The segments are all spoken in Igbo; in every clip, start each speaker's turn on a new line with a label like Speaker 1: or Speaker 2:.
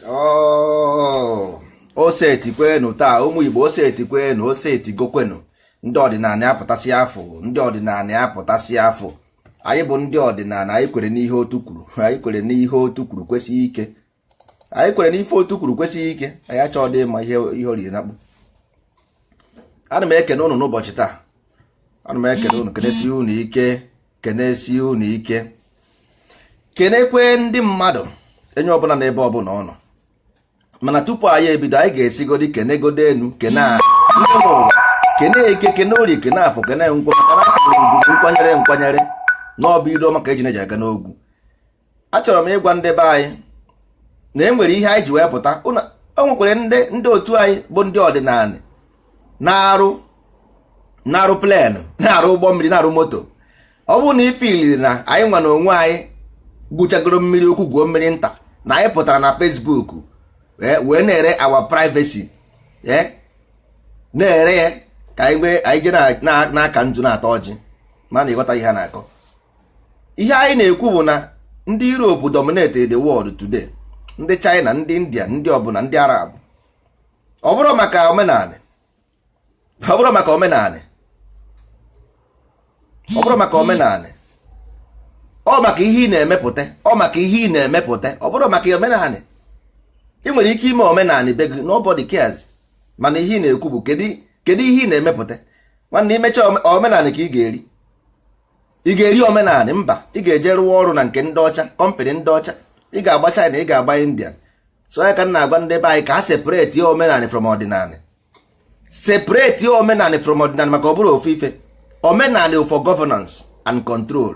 Speaker 1: Oh, ose etikwenu taa ụmụ Igbo, ose etikwenu, ose etigokwenu. Ndị ọdịnala apụtasị afọ, ndị ọdịnala apụtasị afọ. Anyị bụ ndị ọdịnala, anyị kwere n'ihe otu kwuru, anyị kwere n'ihe otu kwuru kwesịghị ike, anyị kwere n'ife otu kwuru kwesịghị ike. Anyị achọghị ịma ihe ihe oriri nakpu. Ana m ekene unu n'ụbọchị taa, ana m ekene unu, kenesi unu ike, kenesi unu ike, kenekwe ndị mmadụ enye ọbụla n'ebe ọbụla ọ nọ. Mana tupu anyị ebido, anyị ga-esigodi kenegodo enu, kene ndị nwe ụwa, kene eke, kene orie, kene afọ, kene nkwọ, maka na asị ugwu nkwanyere nkwanyere n'ọbụ ilu ọma ka eji na-eji aga n'ogwu. Achọrọ m ịgwa ndị be anyị na e nwere ihe anyị ji wee pụta. O nwekwara ndị otu anyị bụ ndị ọdịnala na-arụ na-arụ plane, na-arụ ụgbọ mmiri, na-arụ moto. Ọ bụrụ na ife iliri na anyị nwa na onwe anyị gwuchagoro mmiri okwu, gwuo mmiri nta, na anyị pụtara na Facebook wee na-ere our privacy, na-ere ya ka anyị wee anyị jee n'aka nzu na-ata ọjị. Mana ịghọta ihe a na-akọ, ihe anyị na-ekwu bụ na ndị Europe dominate the world today, ndị China, ndị India, ndị ọbụla, ndị Arab. Ọ bụrụ maka omenanị, ọ bụrụ maka omenanị, ọ bụrụ maka omenanị, ọ maka ihe ị na-emepụta, ọ maka ihe ị na-emepụta, ọ bụrụ maka omenanị. Ị nwere ike ime omenanị be gị, nobody cares. Mana ihe ị na-ekwu bụ kedu kedu ihe ị na-emepụta? Nwanne, imecha omenanị ka ị ga-eri, ị ga-eri omenanị? Mba, ị ga-eje rụọ ọrụ na nke ndị ọcha, company ndị ọcha. Ị ga-agba China, ị ga-agba India. So ya ka m na-agwa ndị be anyị ka ha separate ya omenanị from ọdịnanị, separate ya omenanị from ọdịnanị, maka ọ bụrụ ofu ife. Omenanị for governance and control,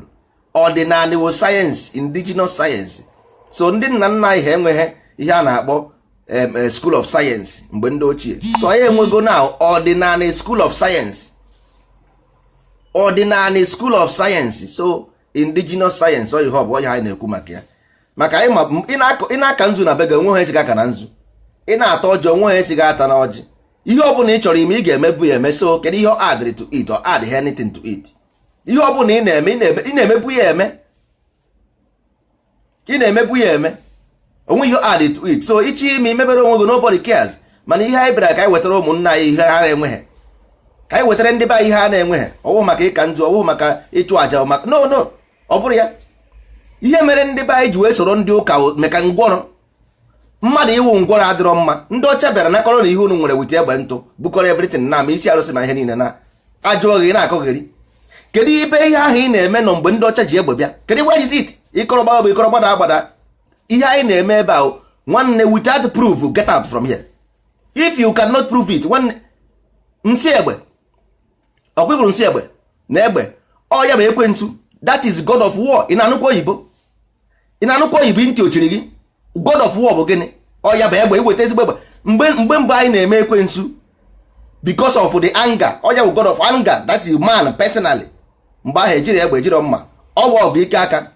Speaker 1: ọdịnanị wụ science, indigenous science. So ndị nna nna anyị ha enweghị ihe a na-akpọ school of science mgbe ndị ochie. So anyị enwego now ọdịnanị school of science, ọdịnanị school of science. So indigenous science, ọ ihe ọ bụ ọhịa anyị na-ekwu maka ya. Maka anyị ma ị na-aka nzu na be gị, onwe ha esighị aka na nzu. Ị na-ata ọjị, onwe ha esighị ata na ọjị. Ihe ọ bụla ị chọrọ ime, ị ga-emebu ya eme. So kedu ihe ọ add to it or add anything to it? Ihe ọ bụla ị na-eme, ị na-emebu ya eme, ị na-emebu ya eme, onwe ihe add to it. So ichi ime, imebere onwe gị, nobody cares. Mana ihe anyị bịara ka anyị wetara ụmụnna anyị ihe ha na-enweghị, ka anyị wetara ndị be anyị ihe ha na-enweghị. Ọwụ maka ịka nzu, ọwụ maka ịchụ àjà, maka no, no, ọ bụrụ ya. Ihe mere ndị be anyị ji wee soro ndị ụka meka ngwọrọ mmadụ iwu ngwọrọ adịrọ mma. Ndị ọcha bịara nakọrọ na ihe unu nwere wite egbe ntụ, bukọrọ everything na ma isi arụsị ma ihe niile na ajụ oge na-akọgheri. Kedu ibe ihe ahụ ị na-eme nọ mgbe ndị ọcha ji egbe bịa? Kedu, where is it? Ịkọrọ gbaa bụ ịkọrọ gbada agbada. Ihe anyị na-eme ebe ahụ, nwanne, without proof, get out from here. If you cannot prove it, nwanne, nsị egbe ọkwa nsị egbe na egbe ọ ya bụ ekwensu. That is god of war. Ị na-anụkwa oyibo? Ị na-anụkwa oyibo? Ntị ochiri gị. God of war bụ gịnị? Ọ ya bụ egbe. Iweta ezigbo egbe mgbe mbụ anyị na-eme ekwensu because of the anger. Ọ ya bụ god of anger, that is man personally. Mgbe ahụ ejiri egbe, ejiri mma, ọ bụ ọgụ ike aka.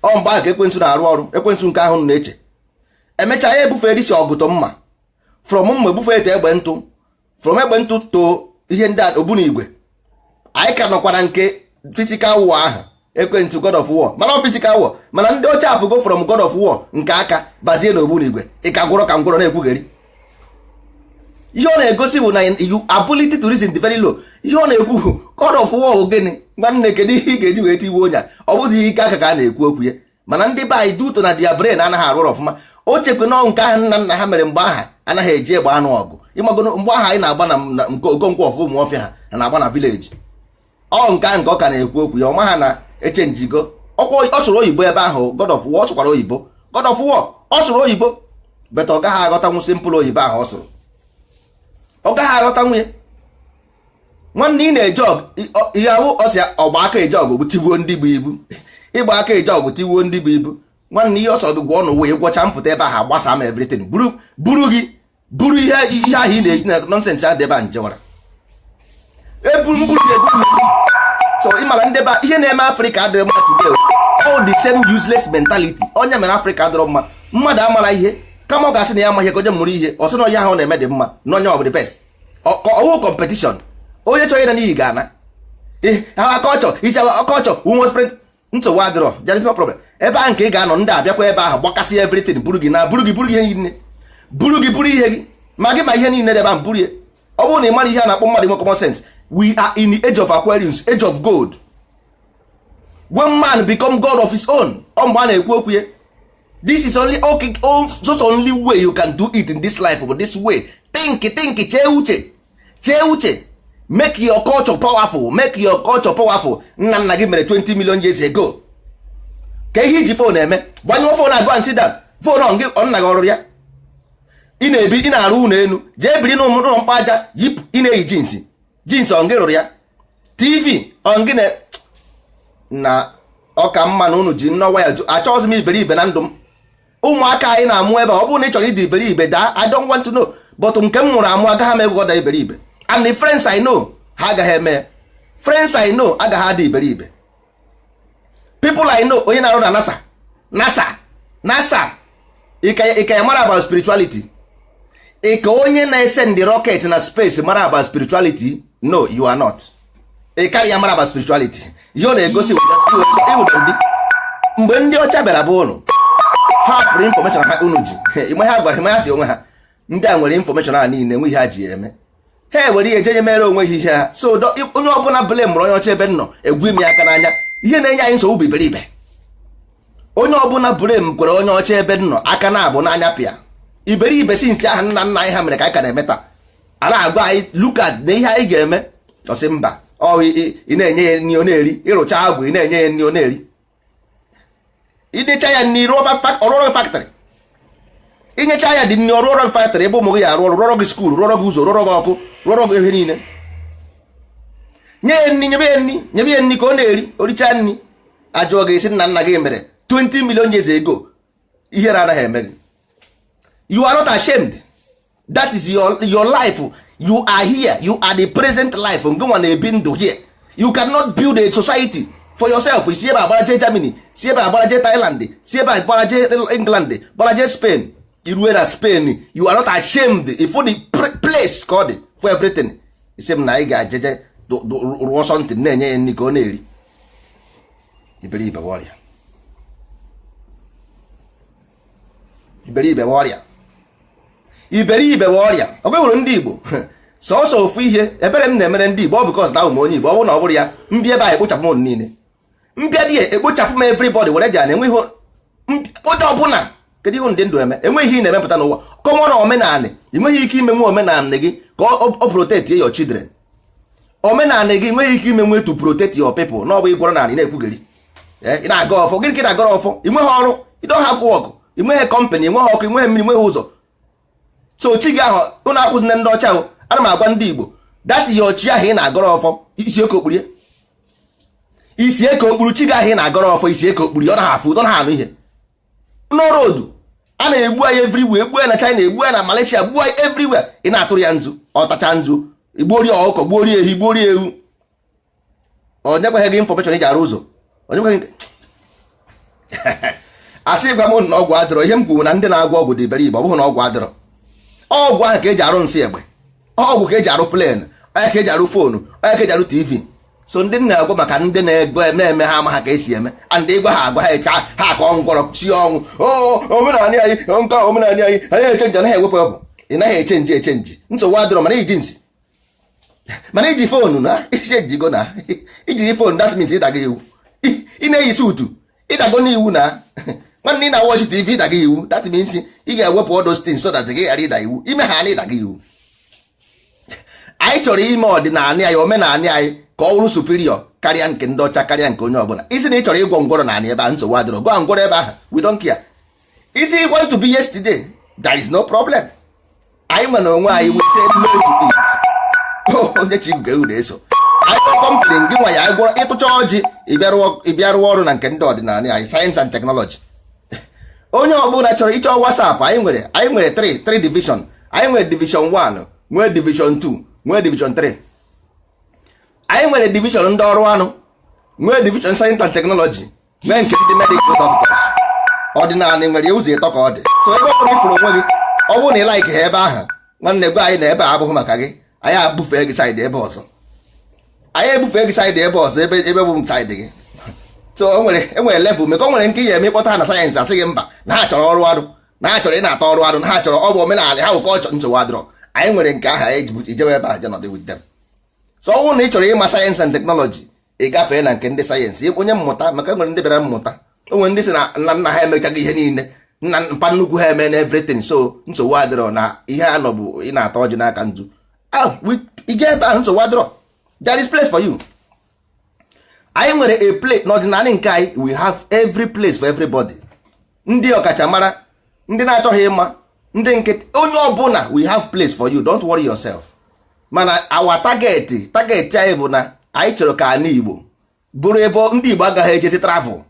Speaker 1: Ọ mgbe ahụ ka ekwensu na-arụ ọrụ. Ekwensu nke ahụ na-eche emechaa ya ebufe isi ọgụtọ mma, from mma ebufe ete egbe ntụ, from egbe ntụ to ihe ndị ogbunigwe. Anyị ka nọkwa na nke physical war ahụ, ekwentị god of war. Mana ọ physical war, mana ndị ọcha apụgo from god of war nke aka bazie na ogbunigwe. Ịka gwụrọ ka ngwụrọ na-ekwugheri. Ihe ọ na-egosi bụ na you ability to reason dị very low. Ihe ọ na-ekwu bụ god of war bụ gịnị? Nwanne, kedu ihe ị ga-eji wee tiwe onye a? Ọ bụghị ike aka ka a na-ekwu okwu ya. Mana ndị be anyị duto na their brain anaghị arụ ọrụ ọfụma. O chekwe na nke ahụ nna nna ha mere mgbe aha anaghị eji egbe anụ ọgụ. Ịmagono mgbe aha anyị na-agba na nke Okonkwo ọfụ ụmụ ọfịa ha na-agba na village. Ọ nke ahụ nke ọ ka na-ekwu okwu ya, ọ maha na echenjigo. Ọkwa ọ sụrụ oyibo ebe ahụ, god of war, ọ sụkwara oyibo, god of war, ọ sụrụ oyibo, but ọ gaghị aghọtanwu simple oyibo ahụ ọ sụrụ. Ọ gaghị aghọtanwu ya. Nwanne, ị na-eje ọgụ, ihe ahụ ọsịa ọgba aka eje ọgụ bụ tigbuo ndị bụ ibu. Ịgba aka eje ọgụ, tigbuo ndị bụ ibu. Nwanne, ihe ọsọ gị gwọọ n'ụwa, ịgwọcha mpụta ebe ahụ, agbasa ma everything buru buru gị buru ihe ihe ahụ ị na-eji na nonsense adị ebe a njewara eburu mburu gị eburu. So ị mara ndị be ihe na-eme Afrịka adịrị mma today, all the same useless mentality. Onye mere Afrịka adịrọ mma, mmadụ amara ihe, kama ọ ga-asị na ya amaghị ka onye mụrụ ihe, ọ sị na onye ahụ na-eme dị mma na onye ọ bụ the best. Ọwụ competition. Onye chọrọ ịna n'iyi ga-ana. Our culture is our culture, we must spread. Nsogbu adịrọ, there is no problem. Ebe ahụ nke ị ga-anọ, ndị abịakwa ebe ahụ gbakasị everything, buru gị na buru gị, buru gị ihe niile, buru gị, buru ihe gị, ma gị ma ihe niile dị ebe ahụ, buru ya. Ọ bụrụ na ị mara ihe a na-akpọ mmadụ nwe common sense, we are in the age of Aquarius, age of gold, when man become god of his own. Ọ mgbe a na-ekwu okwu ya, this is only, okay, oh, just only way you can do it in this life, but this way, think, think, chee uche, chee uche, make your culture powerful, make your culture powerful. Nna nna gị mere 20 million years ago. Ka ihe iji phone eme, gbanyụọ phone, agụ and sit down. Phone ọ gị, ọ nna gị ọrụ ya. Ị na-ebi, ị na-arụ ụlọ elu, jee biri n'ụlọ mkpa aja, yipụ. Ị na-eyi jeans, jeans ọ gị rụrụ ya? TV ọ gị na ọka mma na unu ji nnọọ ya. Achọghịzị m iberibe na ndụ m. Ụmụaka anyị na-amụ ebe a, ọ bụrụ na ị chọrọ ịdị iberibe, daa, I don't want to know, but nke m mụrụ amụ agaghị m egwugoda iberibe. And the friends I know, ha agaghị eme ya. Friends I know agaghị adị iberibe. People I know, onye na-arụ na NASA, NASA, NASA, ị ka ya mara about spirituality? Ị ka onye na-ese ndị rocket na space mara about spirituality? No, you are not. Ị karịa ya mara about spirituality. Ihe ọ na-egosi iwudo ndị mgbe ndị ọcha bịara bụ ụnụ, ha fụrụ information ha unu ji. Ịma ha gwara, ịma ha si onwe ha, ndị a nwere information a niile, nwe ihe ha ji eme. Ha ewere ihe jenye mere onwe ha ihe ha. So onye ọbụla blame mụrụ onye ọcha ebe m nọ, egwu imi aka n'anya. Ihe na-enye anyị nsogbu bụ iberibe. Onye ọbụla blame kwere onye ọcha ebe m nọ, aka na-abụ n'anya pịa iberibe. Si ntị ahụ nna nna anyị ha mere ka anyị ka na-eme taa, a na-agwa anyị, look at na ihe anyị ga-eme, ọsị mba. Ọ ị na-enye ya nri ọ na-eri, ịrụcha agwụ, ị na-enye ya nri ọ na-eri, idecha ya nri, rụọ ọrụọrọ factory, inyecha ya dị nri, ọrụ ọrụ factory ebe ụmụ gị ya arụ ọrụ, rụọrọ gị school, rụọrọ gị ụzọ, rụọrọ gị ọkụ, rụọrọ gị ihe niile. Nye ya nri, nyebe ya nri, nyebe ya nri ka ọ na-eri. Oricha nri, ajụọ gị isi nna nna gị mere 20 million years ago. Ihere anaghị eme gị? You are not ashamed? That is your life. You are here, you are the present life. Nke nwa na-ebi ndụ here, you cannot build a society for yourself. Si ebe agbara jee Germany, si ebe agbara jee Thailand, si ebe agbara jee England, gbara jee Spain. Irue na Spain, you are not ashamed for the place ka ọ dị for everything. Isi m na anyị ga-ajeje rụọ something na-enye ya nri ka ọ na-eri. Iberibe bụ ọrịa, iberibe bụ ọrịa, iberibe bụ ọrịa. Ọ nwere ndị Igbo sọsọ ofu ihe ebere m na-emere ndị Igbo, ọ because na abụ m onye Igbo. Ọ bụrụ na ọ bụrụ ya, mbịa ebe a ekpochapụ m niile, mbịa dị ekpochapụ m everybody, were ji na enweghị onye ọbụla. Kedu ihe ndị ndụ eme? Enweghị ihe ị na-emepụta n'ụwa. Common omenanị, ị nweghị ike imenwe omenanị gị ka ọ protect your children. Omenanị gị nweghị ike imenwe to protect your people. Na ọ bụ ịgwọrọ naanị na-ekwugheri, ị na-aga ọfọ. Gịnị ka ị na-agọrọ ọfọ? Ị nweghị ọrụ, you don't have work, ị nweghị company, ị nweghị ọkụ, ị nweghị mmiri, nweghị ụzọ. So chi gị ahụ ụnụ akwụzina ndị ọcha ahụ. Ana m agwa ndị Igbo, that your chi ahụ ị na-agọrọ ọfọ, isi eke okpuru ya, isi eke okpuru chi gị ahụ ị na-agọrọ ọfọ, isi eke okpuru ya, ọ naghị afụ, ọ naghị anụ ihe. N'road a na-egbu anyị everywhere, egbu anyị na China, egbu anyị na Malaysia, gbuo anyị everywhere. Ị na-atụrụ ya nzu, ọ tacha nzu, igbuori ọkụkọ, gbuori ehi, gbuori ewu. Onye gwaghị gị information iji arụ ụzọ? Onye gwaghị gị? Asị gwa m na ọgwụ adịrọ. Ihe m kwuru na ndị na-agwọ ọgwụ dị iberibe. Ọ bụghị na ọgwụ adịrọ. Ọgwụ ahụ ka eji arụ nsị egbe, ọgwụ ka eji arụ plane, ọya ka eji arụ phone, ọya ka eji arụ TV. So ndị na-agwọ maka ndị na-ego na-eme ha ama ha ka esi eme, and ịgwa ha, agwa ha ha akọ ngwọrọ si ọnwụ. Omenala anyị nke omenala anyị, anaghị echange, anaghị ewepụ ewepụ. Ị naghị echange echange, nsogbu adịrọ. Mana iji nsị, mana iji phone na isi ejigo na ijiri phone, that means ịdaga iwu. Ị na-eyi suit, ịdago n'iwu. Na nwanne, ị na-watch TV, ịdaga iwu. That means ị ga-ewepụ all those things so that gị ghara ịda iwu. Ime ha na ịdaga iwu. Anyị chọrọ ime ọdịnala anyị, omenala anyị, ka ọ bụrụ superior karịa nke ndị ọcha, karịa nke onye ọbụla. Isi na ị chọrọ ịgwọ ngwọrọ naanị ebe a, nsogbu adịrọ. Gwa ngwọrọ ebe ahụ, we don't care. Isi you want to be yesterday, there is no problem. Anyị nwere onwe anyị, we say no to it. Onye chi ga ewu na-eso anyị company gị nwa ya. Anyị gwọrọ ịtụcha ọjị, ịbịa rụọ ọrụ na nke ndị ọdịnala anyị, science and technology. Onye ọbụla chọrọ ịchọ WhatsApp, anyị nwere 3 division. Anyị nwere division 1, nwee division 2, nwee division 3. Anyị nwere division ndị ọrụ anụ, nwee division science and technology, nwee nke ndị medical doctors. Ọdịnala nwere ụzọ ịtọ ka ọ dị. So ebe ọ bụla ifuru onwe gị, ọ bụrụ na ị like ha ebe ahụ, nwanne, gwa anyị na ebe a abụghị maka gị. Anyị abufee gị side ebe ọzọ, anyị ebufee gị side ebe ọzọ, ebe ebe bụ side gị. So o nwere, enwere level meka o nwere nke ihe eme ịkpọta ha na sayensị, asị gị mba, na ha chọrọ ọrụ arụ, na ha chọrọ ị na-ata ọrụ arụ, na ha chọrọ ọ bụ omenala ha, ụkọ ọchọ. Nsogbu adịrọ, anyị nwere nke ahụ anyị ji ijewe ebe ahụ je nọdị with them. So ọ bụrụ na ị chọrọ ịma sayensị and technology, ị gafee na nke ndị sayensị, onye mmụta, maka enwere ndị bịara mmụta. O nwere ndị sị na nna nna ha emechaghị ihe niile, nna mpa nnukwu ha eme na everything. So nsogbu adịrọ na ihe a nọ bụ ị na-ata ọjị n'aka nzu. Ah, ị ga ebe ahụ, nsogbu adịrọ. There is place for you. Anyị nwere a place n'ọdịnala nke anyị. We have every place for everybody. Ndị ọkachamara, ndị na-achọghị ịma, ndị nkịtị, onye ọbụla, we have place for you. Don't worry yourself. Mana our target anyị bụ na anyị chọrọ ka ala Igbo bụrụ ebe ndị Igbo agaghị ejezi travel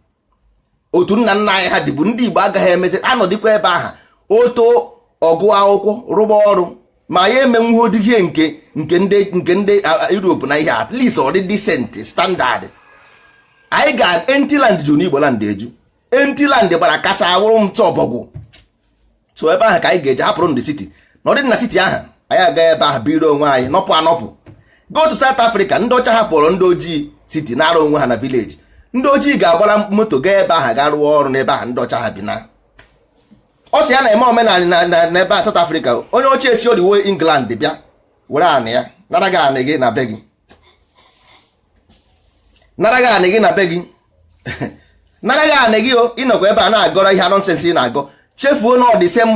Speaker 1: otu nna nna anyị ha dịbụ. Ndị Igbo agaghị emezi anọdịkwa ebe aha oto ọgụ akwụkwọ, rụba ọrụ, ma ya emenwuo ihe nke ndị Europe na ihe, at least ọ dị decent standard. Anyị ga empty land juru n'Igbo land, eju empty land gbara kasa awụrụ ntụ ọbọgwụ. So ebe ahụ ka anyị ga-eje hapụrụ ndị city na ọ dị na city ahụ. Anyị aga ebe ahụ biri onwe anyị, nọpụ anọpụ. Go to South Africa, ndị ọcha hapụrụ ndị ojii city, nara onwe ha na village. Ndị ojii ga-agbara moto gaa ebe ahụ, gaa rụọ ọrụ n'ebe ahụ ndị ọcha ha bi. Na ọ sị ya na-eme omenala na ebe a South Africa. Onye ochie esi oriwo England bịa were anị ya, nara gị anị gị na be gị, nara gị anị gị na be gị, nara gị anị gị. O ịnọkwa ebe a na-agọrọ ihe nonsense ị na-agọ, chefuo na ọ the same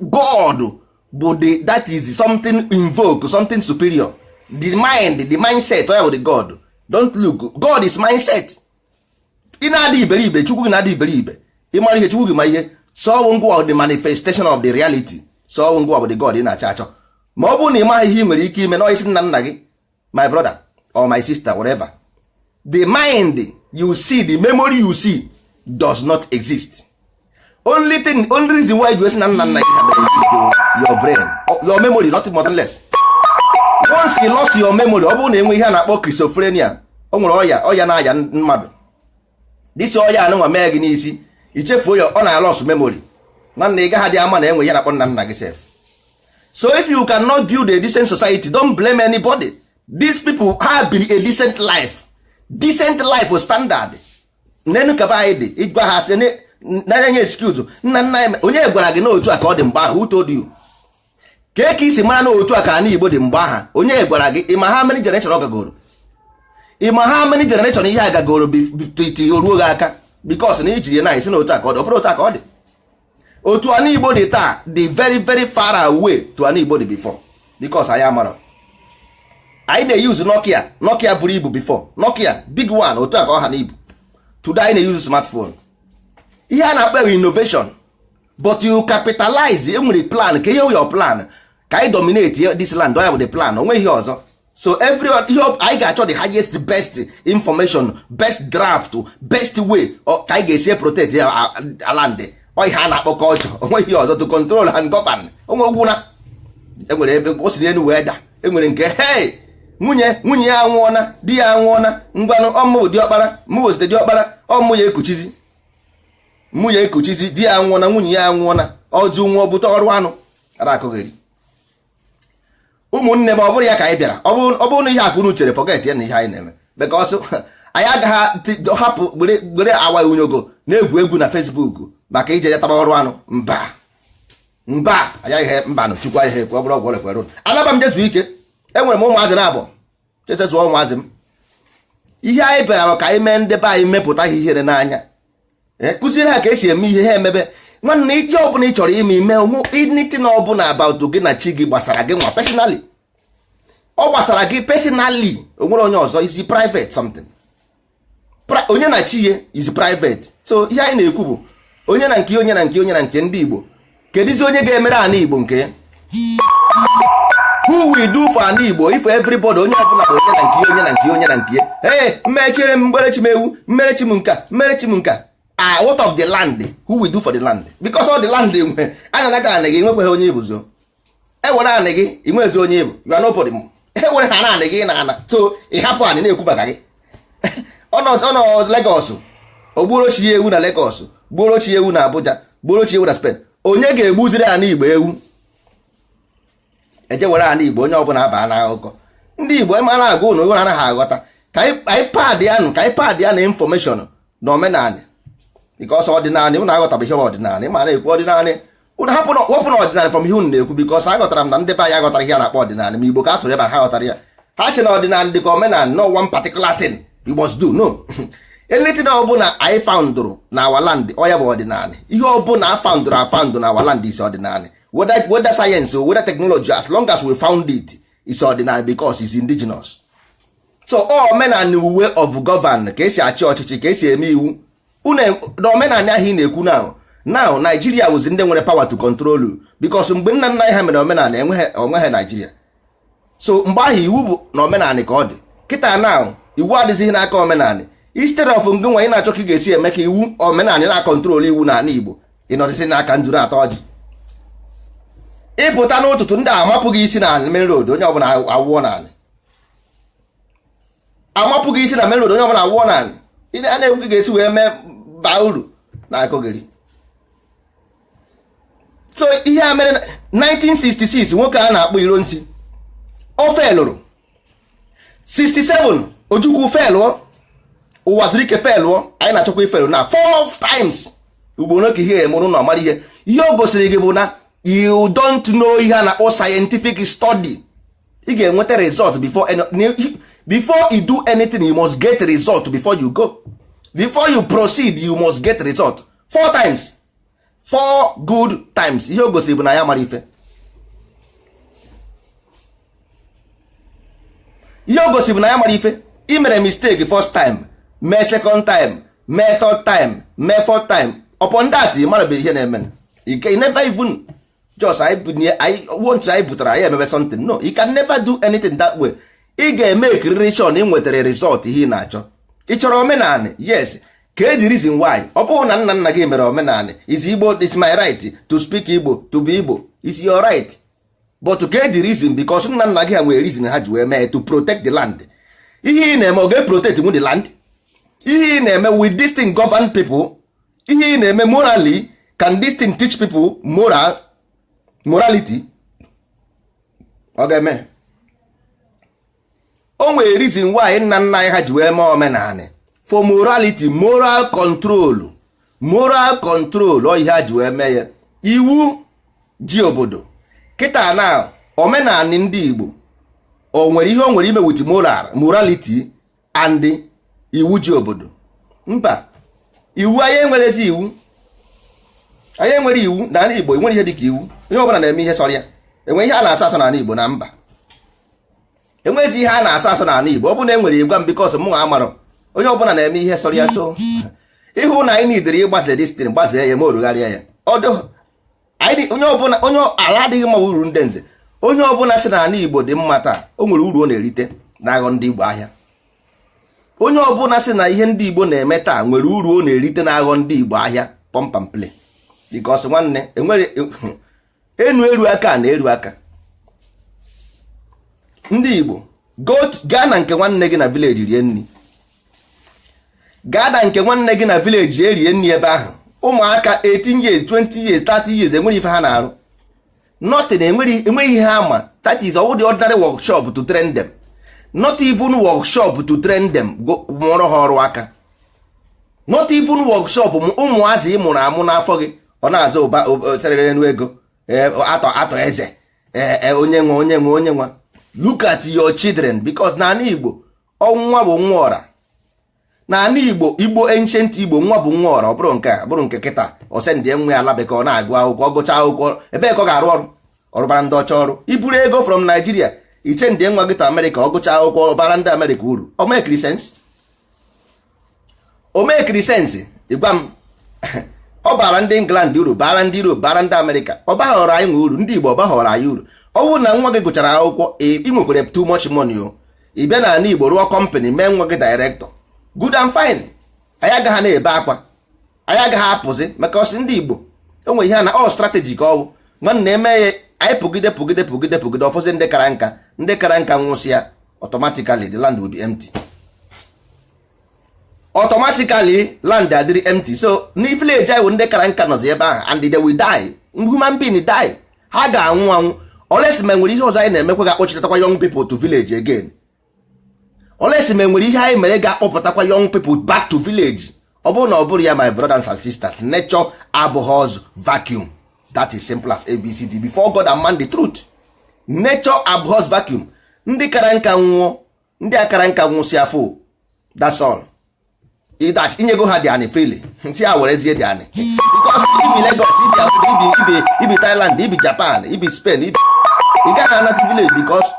Speaker 1: God bụ the, that is something invoke, something superior, the mind, the mindset ya bụ the God. Don't look, God is mindset. Ị na-adị iberibe, Chukwu gị na-adị iberibe. Ị mara ihe, Chukwu gị ma ihe. So ngwa, the manifestation of the reality. So ngwa bụ the God ị na-achọ achọ. Ma ọ bụrụ na ị maghị ihe ị nwere ike ime na isi nna nna gị, my brother or my sister, whatever, the mind you see, the memory you see does not exist. Only thing, only reason why you na nna nna gị ha mere exist, your brain, your memory, nothing more than less. Once you lost your memory, ọ bụrụ na enwe ihe a na-akpọ schizophrenia, o nwere ọya na-aya mmadụ, dịsi ọya anụnwa mee gị n'isi, ichefuo ya, ọ na-alọs memory. Nwanne, ị gaghị dị ama na enwe ihe na-akpọ nna nna gị sef. So if you cannot build a decent society, don't blame anybody. These people ha biri a decent life, decent life standard nenu kaba anyị dị. Ịgwa ha sị na-enye excuse nna nna anyị. Onye gwara gị na otu a ka ọ dị mgbe ahụ? Who told you? Kee ka isi mara na otu a ka ana Igbo dị mgbe aha? Onye gwara gị? Ịma ha many generation ọ gagoro? Ịma ha many generation ihe a gagoro ti ruo gị aka? Because na ijiri na isi na otu a ka ọ dị, ọ bụrụ otu a ka ọ dị. Otu ana Igbo dị taa dị very very far away to ana Igbo dị before, because anyị amara anyị na-eyuzu Nokia. Nokia buru ibu before, Nokia big one, otu a ka ọ ha na ibu. Today anyị na-eyuzu smartphone. Ihe a na-akpọ innovation, but you capitalize. Enwere plan ka ihe, your plan ka anyị dominate this land. Ọ ya bụ the plan, onwe ihe ọzọ. So every ihe anyị ga-achọ, the highest, best information, best draft, best way ka anyị ga-esi protect land. Ọ ihe a na-akpọ culture, onwe ihe ọzọ, to control and govern. Onwe ogwu na enwere ebe o si n'elu wee da. Enwere nke hey, nwunye ya anwụọna, di ya anwụọna, ngwanụ, ọmụ diọkpara, mụ osote diọkpara, ọmụ ya ekuchizi, mụ ya ekuchizi. Di ya anwụọna, nwunye ya anwụọna, ọjụ nwụọ, bute ọrụ anụ ara akụgheri. Ụmụnne m, ọ bụrụ ya ka anyị bịara, ọ bụrụ na ihe akụ unu chere, forget ya na ihe anyị na-eme, because anyị agaghị hapụ were awa unyogo na-egwu egwu na Facebook maka ije ya taba ọrụ anụ. Mba, mba, anyị agaghị, mba nụ. Chukwu anyị ekwe, ọ bụrụ ọgwụ olekwere anaba m jezuo ike. Enwere m ụmụazị na-abụ chechezụọ ụmụazị m. Ihe anyị bịara bụ ka anyị mee ndị be anyị mepụta ihe ihere n'anya, kụziere ha ka esi eme ihe ha emebe. Nwanne, ihe ọbụla ị chọrọ ime, ime onwe anything ọbụla about gị na chi gị gbasara gị nwa personally. Ọ gbasara gị personally, o nwere onye ọzọ is private something. Onye na chi ya is private. So ihe anyị na-ekwu bụ onye na nke, onye na nke, onye na nke ndị Igbo. Kedụzi onye ga-emere ana Igbo nke ya? Who will do for ana Igbo if everybody, onye ọbụla bụ onye na nke, onye na nke, onye na nke? Ee, mmechere m mgberechi m ewu, mmerechi m nka, mmerechi m nka. Ah, what of the land? Who will do for the land? Because all the land nwe anaghị anị gị, nwekweghị onye ibuzo. Ewere anị gị, inwezi onye ibu. You are nobody. Ewere ha na anị gị na ana. So ị hapụ anị na-ekwu maka gị. Ọ nọ Lagos, o gbuoro chi ya ewu na Lagos, gbuoro chi ewu na Abuja, gbuoro chi ewu na Spain. Onye ga-egbuziri ana Igbo ewu? Eje were ana Igbo, onye ọbụla abaa n'akụkọ ndị Igbo. Ma na-agwa ụnụ, ụnụ anaghị aghọta. Ka anyị pad ya nụ, ka anyị pad ya na information. Na omenanị, because ọdịnanị unu aghọtabeghị ihe ọdịnanị ma na-ekwu. Ọdịnanị unu hapụ wepụ na ọdịnanị from ihe unu na-ekwu, because aghọtara m na ndị be anyị aghọtara ihe a na-akpọ ọdịnanị. Ma Igbo ka a sụrụ ebe a, ha ghọtara ya. Ha che na ọdịnanị dị ka omenanị, no one particular thing you must do, no anything ọbụla anyị foundụrụ na our land, ọ ya bụ ọdịnanị. Ihe ọbụla a foundụrụ a found na our land is ọdịnanị, whether science or whether technology, as long as we found it is ọdịnanị, because it's indigenous. So ọ omenanị way of govern, ka esi achị ọchịchị, ka esi eme iwu. Unu na omenanị ahụ ị na-ekwu now Nigeria wụzi ndị nwere power to control you, because mgbe nna nna anyị ha mere omenanị, enweghị onweghị Nigeria. So mgbe ahụ iwu bụ na omenanị ka ọ dị. Kịta now iwu adịzighị n'aka omenanị. Instead of ngị nwa ị na-achọ ka ị ga-esi eme ka iwu omenanị na-acontrol iwu n'ala Igbo, ị nọdịsị n'aka nzu na-ata ọjị. Ịpụta n'ụtụtụ, ndị a amapụ gị isi na main road, onye ọbụla awụọ n'anị. Amapụ gị isi na main road, onye ọbụla awụọ n'anị. Ị na-ekwu ka ị ga-esi wee mee baa uru na akụgịrị. So ihe a mere 1966, nwoke a na-akpọ Ironsi, o failụrụ. 67, Ojukwu failụọ. Ụwa zuru ike failụọ. Anyị na-achọkwa ifailụ na four times, ugboro ka ihe emụrụ na ọmara ihe. Ihe o gosiri gị bụ na you don't know ihe a na-akpọ scientific study. Ị ga-enweta result before you do anything. You must get result before you go, before you proceed, you must get result. Four times, four good times. Ihe o gosiri bụ na ya mara ife. Ihe o gosiri bụ na ya mara ife. Ị mere mistake first time, mee second time, mee third time, mee fourth time. Upon that, ị mara bụ ihe na-eme. You can never even just anyị once anyị pụtara, anyị emebe something. No, you can never do anything that way. Ị ga-eme ekiriri shon ị nwetara result ihe ị na-achọ. Ị chọrọ omenanị, yes, ka eji reason why. Ọ bụghị na nna nna gị mere omenanị is Igbo, is my right to speak Igbo, to be Igbo is your right, but ka eji reason, because nna nna gị ha nwere reason ha ji wee mee to protect the land. Ihe ị na-eme, ọ ga-protect nwu the land? Ihe ị na-eme with this thing govern people? Ihe ị na-eme morally, can this thing teach people moral, morality? Ọ ga-eme? O nwere reason why nna nna anyị ha ji wee mee omenanị for morality, moral control, moral control. Ọ ihe ha ji wee mee ya, iwu ji obodo. Kịta na omenanị ndị Igbo, o nwere ihe o nwere ime with moral, morality and iwu ji obodo? Mba, iwu anyị enwerezi iwu, anyị enwere iwu n'ala Igbo. Enwere ihe dịka iwu? Onye ọbụla na-eme ihe sọrọ ya. Enwe ihe a na-asọ asọ n'ala Igbo? Na mba, enwezi ihe a na-asọ asọ n'ala Igbo. Ọ bụrụ na e nwere, igwa m, because mụ nwa amarọ. Onye ọbụla na-eme ihe sọrọ ya. So ịhụ na anyị nidere ịgbaze destin, gbazee ya ma orugharịa ya ọdụ anyị. Onye ọbụla, onye ala adịghị mma uru ndị nze. Onye ọbụla sị na ala Igbo dị mma taa, o nwere uru ọ na-erite na-aghọ ndị Igbo ahịa. Onye ọbụla sị na ihe ndị Igbo na-eme taa nwere uru ọ na-erite na-aghọ ndị Igbo ahịa, pump and play, because nwanne, enwere enu eru aka na eru aka ndị Igbo. Gaa na nke nwanne gị na village rie nri. Gaa na nke nwanne gị na village erie nri ebe ahụ. Ụmụaka 18 years, 20 years, 30 years, enwere ife ha na-arụ? Nothing. Enweghị ihe ama. That is all the ordinary workshop to train them, not even workshop to train them. Mụọrọ ha ọrụ aka, not even workshop. Ụmụazị ị mụrụ amụ n'afọ gị, ọ na-azụ ụba serere enu ego atọ atọ eze, onye nwe, onye nwe, onye nwa. Look at your children, because n'ala Igbo, ọnwa bụ nwa ọra. N'ala Igbo, Igbo ancient Igbo, nwa bụ nwa ọra. Ọ bụrụ nke a bụrụ nke kịta, ọsendị nwe ala bekee, ọ na-agụ akwụkwọ, ọ gụchaa akwụkwọ, ebee ka ọ ga-arụ ọrụ? Ọrụbara ndị ọcha ọrụ. Iburu ego from Nigeria, isendị nwa gị to America, ọ gụchaa akwụkwọ, ọbara ndị America uru. O mekiri sense? O mekiri sense? Ịgwa m, ọ bara ndị England uru, bara ndị Europe, bara ndị America, ọ baghọrọ anyị nwe uru? Ndị Igbo, ọ baghọrọ anyị uru? Ọ bụrụ na nwa gị gụchara akwụkwọ, ị nwekwara too much money, o ị bịa n'ala Igbo rụọ company, mee nwa gị director, good and fine. Anyị agaghị na-ebe akwa, anyị agaghị apụzi maka ọsị ndị Igbo. O nwere ihe a na ọ strategy ka ọ bụ nwanne eme ya. Anyị pụgide, pụgide, pụgide, pụgide, ọfọzi ndị kara nka, ndị kara nka nwụsịa, automatically the land will be empty. Automatically land adịrị empty. So na village anyị bụ ndị kara nka nọzi ebe ahụ, and they will die. Human being die, ha ga-anwụ anwụ, unless ma enwere ihe ọzọ anyị na-emekwa ga-akpọchitakwa young people to village again, unless ma enwere ihe anyị mere ga-akpọpụtakwa young people back to village. Ọ bụrụ na ọ bụrụ ya, my brothers and sisters, nature abhors vacuum. That is simple as ABCD. Before God and man, the truth, nature abhors vacuum. Ndị kara nka nwụọ, ndị akara nka nwụsị afọ, that's all. Ịdachi inyego ha dị anị freely, ntị a werezie dị anị, because ibi Lagos, ibi Abuja, ibi Thailand, ibi Japan, ibi Spain, ibi, ị gaghị anata village, because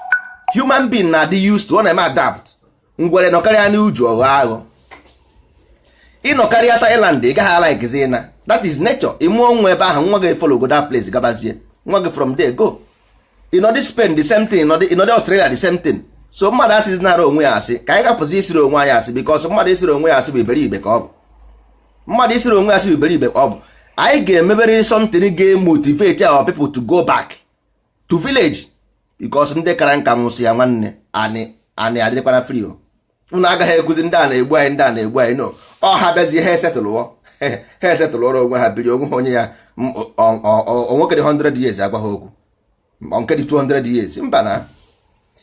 Speaker 1: human being na-adị used to, ọ na-eme adapt. Ngwere nọkarịa n'uju, ọghọ aghọ. Ịnọkarịa Thailand, ị gaghị alaikezi na that is nature. Ị mụọ nwa ebe ahụ, nwa gị follow go that place, gabazie nwa gị from there go. Ịnọdị Spain, the same thing. Ịnọdị Australia, the same thing. So mmadụ asịzi nara onwe ya asị ka anyị gapụzi isiri onwe anyị asị, because mmadụ isiri onwe ya asị bụ iberibe ka ọ bụ. Mmadụ isiri onwe ya asị bụ iberibe ka ọ bụ. Anyị ga-emebere something ga-motivate our people to go back to village, because ndị kara nka nwụsị ya, nwanne, anị anị adịrịkwana free o. Unu agaghị ekwuzi ndị a na-egbu anyị, ndị a na-egbu anyị. No, ọ ha bịazi, ha esetụlụọ, ha esetụlụọrọ onwe ha, biri onwe ha. Onye ya onwoke dị 100 years agwa ha okwu, nke dị 200 years, mba. Na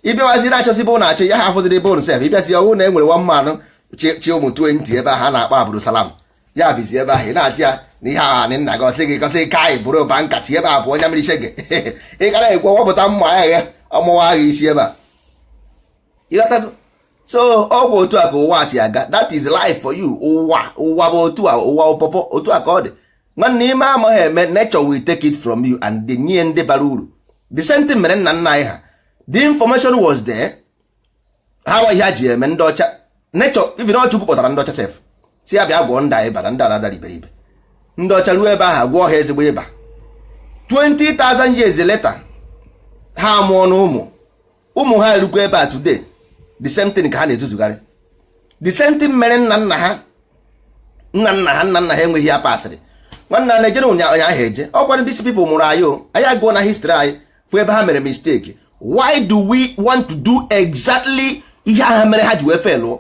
Speaker 1: ịbịawaziri achọzi bụ na achọ ya, ha afụziri bụ sef. Ịbịazi ọwụ na e nwere one man chi ụmụ 20 ebe ahụ a na-akpọ Abdul Salam, ya bizi ebe ahụ. Ị na-achị ya na ihe ahụ anị nna gị, ọsị gị gọsị ka anyị bụrụ ụba nkachi ebe a bụ onye mmiri shege. Ị gara ekwe wepụta mma agha, ọmụwa agha isi ebe a. Ịghọtago? So ọ bụ otu a ka ụwa si aga. That is life for you. Ụwa, ụwa bụ otu a, ụwa ụpọpọ, otu a ka ọ dị, nwanne. Ime amaghị eme, nature will take it from you and the nye ndị bara uru. The same thing mere nna nna anyị ha. The information was there, ha nwa ihe ha ji eme. Ndị ọcha, nature, even Chukwu kpọtara ndị ọcha sef, si ya bịa gwọọ ndị anyị bara, ndị a na-adara iberibe. Ndị ọcha ruo ebe ahụ, gwọọ ha ezigbo ịba. 20,000 years later, ha amụọ na ụmụ ụmụ ha erukwa ebe a today. The same thing ka ha na-etuzugharị, the same thing mere nna nna ha, nna nna ha, nna nna ha enweghị ya pasịrị. Nwanne, a na-ejere ụnyaahụ eje ọkwa. These people mụrụ anyị o. Anyị agụọ na history anyị, fụ ebe ha mere mistake. Why do we want to do exactly ihe ahụ mere ha ji wee fail?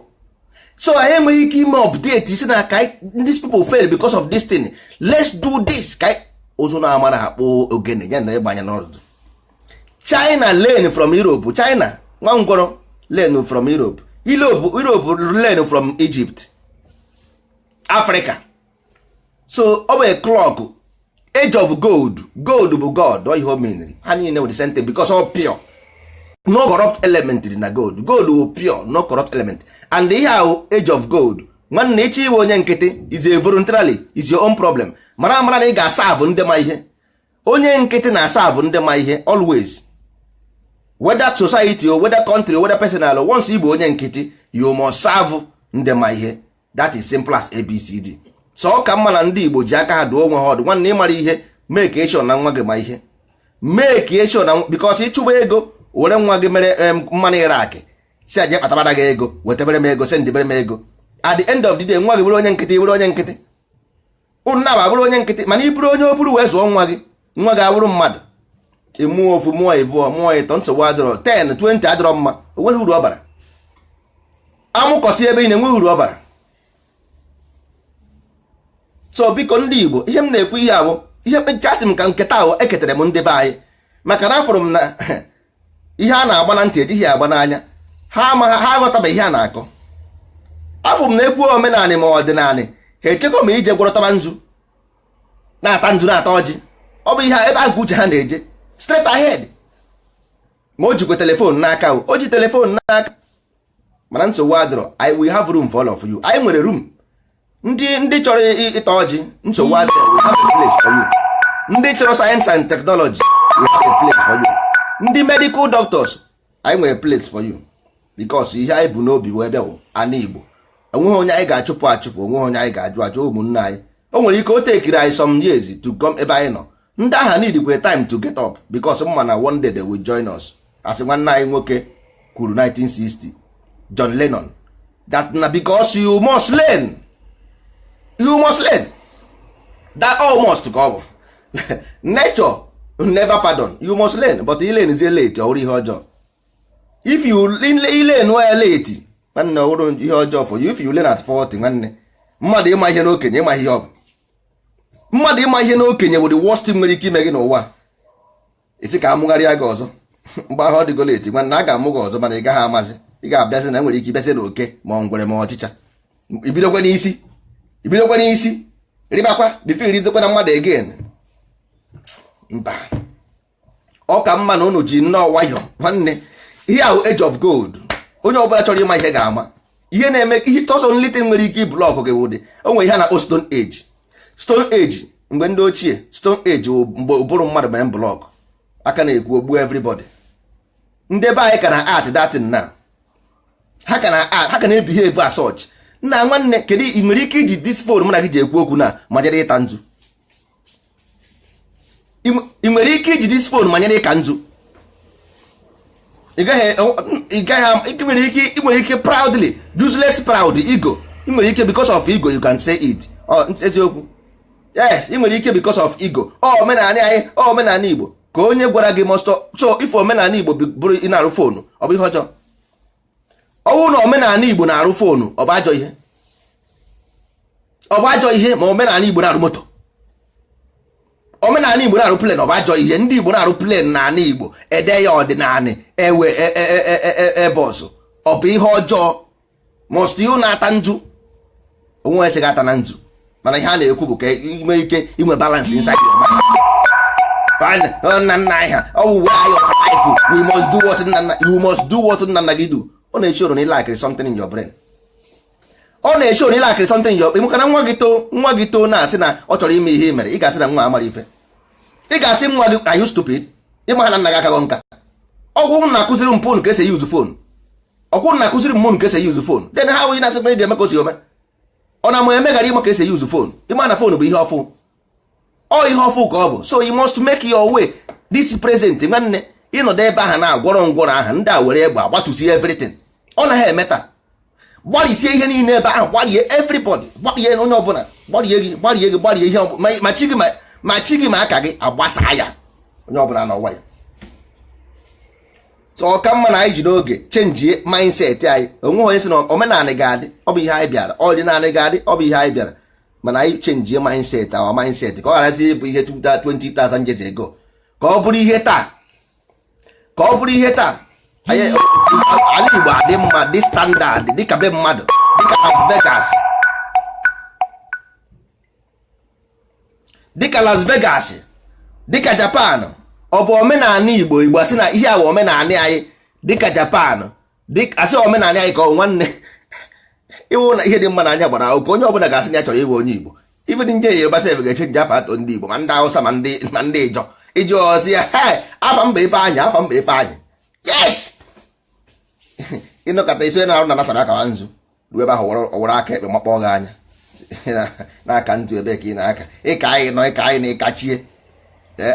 Speaker 1: So anyị enweghị ike ime update isi na ka these people fail because of this thing, let's do this ka ụzụ na-amara ha kpụọ ogene ya na ịgbanye n'ọdụdụ. China learn from Europe. China nwa ngwọrọ learn from Europe. Europe learn from Egypt, Africa. So ọ bụ a clock, age of gold. Gold bụ God, ọ ihe o meniri. Ha niile wụ the same thing, because all pure, no corrupt element dị na gold. Gold wụ pure, no corrupt element. And ihe ahụ age of gold, nwanne, ịchọ iwe onye nkịtị is a voluntarily, is your own problem. Mara amara na ị ga-asavụ ndị ma ihe. Onye nkịtị na-asavụ ndị ma ihe always, whether society or whether country or whether personal. Once ị bụ onye nkịtị, you must serve ndị ma ihe. That is simple as ABCD. So ọ ka mma na ndị Igbo ji aka ha duo onwe ha ọdụ. Nwanne, ịmara ihe, make sure na nwa gị ma ihe. Make sure na, because ịchụba ego were nwa gị mere mmanụ Iraq, si aje kpatabara gị ego, wetabere m ego, sendibere m ego, at the end of the day, nwa gị bụrụ onye nkịtị, bụrụ onye nkịtị, unu na bụrụ onye nkịtị. Mana ị bụrụ onye o buru wee zụọ nwa gị, nwa gị abụrụ mmadụ. Ịmụọ ofu, mụọ ịbụọ, mụọ ịtọ, nsogbu adịrọ. 10, 20 adịrọ mma, onweghị uru ọ bara. Amụkọsị ebe ị na-enweghị uru ọ bara. So biko, ndị Igbo, ihe m na-ekwu, ihe abụ ihe nkasị m ka nketa ahụ eketara m ndị be anyị, maka na afụrụ m na ihe a na-agba na ntị ejighị agba n'anya. Ha ama, ha aghọtabeghị ihe a na-akọ. Afụ m na ekwu omenanị ma ọdịnanị, ha echekwa ma ije gwọrọtaba nzu, na-ata nzu, na-ata ọjị. Ọ bụ ihe ebe ahụ ka uche ha na-eje straight ahead. Ma o jikwa telephone n'aka, o ji telephone n'aka. Mana nsogbu adịrọ. I will have room for all of you. Anyị nwere room. Ndị chọrọ ịta ọjị, nsogbu adịrọ, we have a place for you. Ndị chọrọ science and technology, we have a place for you. Ndị medical doctors, anyị nwere place for you, because ihe anyị bụ n'obi wee bịa bụ ana Igbo. Onweghị onye anyị ga-achụpụ achụpụ, onweghị onye anyị ga-ajụ ajụ. Ụmụnne anyị, o nwere ike o tekiri anyị some years to come ebe anyị nọ. Ndị agha need kwe time to get up, because mma na one day they will join us. Asị nwanne anyị nwoke kwuru 1960, John Lennon, that na because you must learn, you must learn that all must ka ọ bụ. Nature never pardon. You must learn, but i learn zie late, ọ bụrụ ihe ọjọọ. If you learn ya late, nwanne, ọ bụrụ ihe ọjọọ for you. If you learn at 40, nwanne, mmadụ ịma ihe n'okenye, ịma ihe ọ bụ mmadụ ịma ihe n'okenye bụ the worst thing nwere ike ime gị n'ụwa. Isi ka amụgharịa gị ọzọ mgbe ahụ ọ dịgo late, nwanne, a ga-amụ gị ọzọ, mana ị gaghị amazi. Ị ga-abịazi na enwere ike ịbịazi na oke ma ọ ngwere ma ọchịcha, ibidokwe n'isi. Ibidokwa n'isi rịbakwa before iridokwa na mmadụ again. Mba, ọ ka mma na unu ji nnọọ nwayọ. Nwanne, ihe ahụ age of gold. Onye ọbụla chọrọ ịma ihe ga-ama ihe na-eme ihe. Tọsọ nlite nwere ike iblock gị wụdị o nwere ihe a na-akpọ stone age. Stone age, mgbe ndị ochie, stone age wụ mgbe ụbụrụ mmadụ banye block aka na-ekwu ogbuo everybody. Ndị be anyị ka na art datin na ha ka na art, ha ka na-ebehave as such. Nna nwanne, kedu ị nwere ike iji this phone mụ na gị ji ekwu okwu na manyere ịta nzu? Ị nwere ike iji this phone manyere ịka nzu? Ị gaghị. Ị nwere ike proudly, useless proud ego. Ị nwere ike because of ego you can say it. Ọ eziokwu? Yes, ị nwere ike because of ego. Ọ omenala anyị, ọ omenala Igbo ka onye gwara gị must. So if omenala Igbo bụrụ ị na-arụ phone, ọ bụ ihe ọjọọ? Ọ bụrụ na omenala Igbo na-arụ phone, ọ bụ ajọ ihe? Ọ bụ ajọ ihe ma omenala Igbo na-arụ moto, omenala Igbo na-arụ plane, ọ bụ ajọ ihe? Ndị Igbo na-arụ plane n'ala Igbo, ede ya ọdịnala ewe ebọsụ, ọ bụ ihe ọjọọ? Must you na-ata nzu onwe esi ata na nzu? Mana ihe a na-ekwu bụ ka inwe ike inwe balance inside your mind. Nna nna anyị ha, ọ bụ way of life. We must do what nna nna, you must do what nna nna gị do. Ọ na-eche oro na ịlakịrị something in your brain. Ọ na-eche oro na ịlakịrị something in your brain. Maka na nwa gị too, nwa gị too na-asị na ọ chọrọ ime ihe i mere, ị ga-asị na nwa amara ife. Ị ga-asị nwa gị, "Are you stupid? Ịma na nna gị akaghọ nka." Ọgwụ na-akụziri m phone ka esi use phone, ọkwụ na-akụziri m mụ ka esi use phone, then ha wụ na-asị m ị ga-eme ka o si ome. Ọ na m emeghara ịma ka esi use phone. Ịma na phone bụ ihe ọfụ, ọ ihe ọfụ ka ọ bụ. So you must make your way this present. Nwanne, ịnọdụ ebe ahụ na-agwọrọ ngwọrọ ahụ, ndị a were egbe agbatusie everything. Ọ naghị eme taa. Gbarịsie ihe niile ebe ahụ, gbarie everybody, gbarie onye ọbụla, gbarie gị, gbarie gị, gbarie ihe ọbụla, ma chi gị, ma chi gị, ma aka gị agbasa ya, onye ọbụla n'ọwa ya. So ọ ka mma na anyị ji n'oge chenjie mindset anyị. Onweghị onye sị na omenala ga-adị, ọ bụ ihe anyị bịara. Ọdịnala ga-adị, ọ bụ ihe anyị bịara. Mana anyị chenjie mindset, our mindset, ka ọ gharazi ịbụ ihe 20,000 years ago, ka ọ bụrụ ihe taa, ka ọ bụrụ ihe taa. Ala Igbo adị mma, dị standard, dịka be mmadụ, dịka Las Vegas, dịka Las Vegas, dịka Japan. Ọ bụ omenala Igbo. Igbo asị na ihe a bụ omenala anyị, dịka Japan, asị omenala anyị ka ọ. Nwanne, ịwụ na ihe dị mma n'anya gbara akwụkwọ, onye ọbụla ga-asị na ya chọrọ ịbụ onye Igbo. Even ndị Yoruba sef ga-eche nje afa atọ ndị Igbo, ma ndị Hausa, ma ndị Ijọ iji ọsị ya, "Hey, afa mba Ifeanyị, afa mba Ifeanyị." Yes, ịnọkọta isi onye na-arụ na nasara akawa nzu ruo ebe ahụ, ọwara aka ekpe makpọ gị anya n'aka ntụ ebe ka ị na-aka ịka anyị nọ, ịka anyị na ịkachie.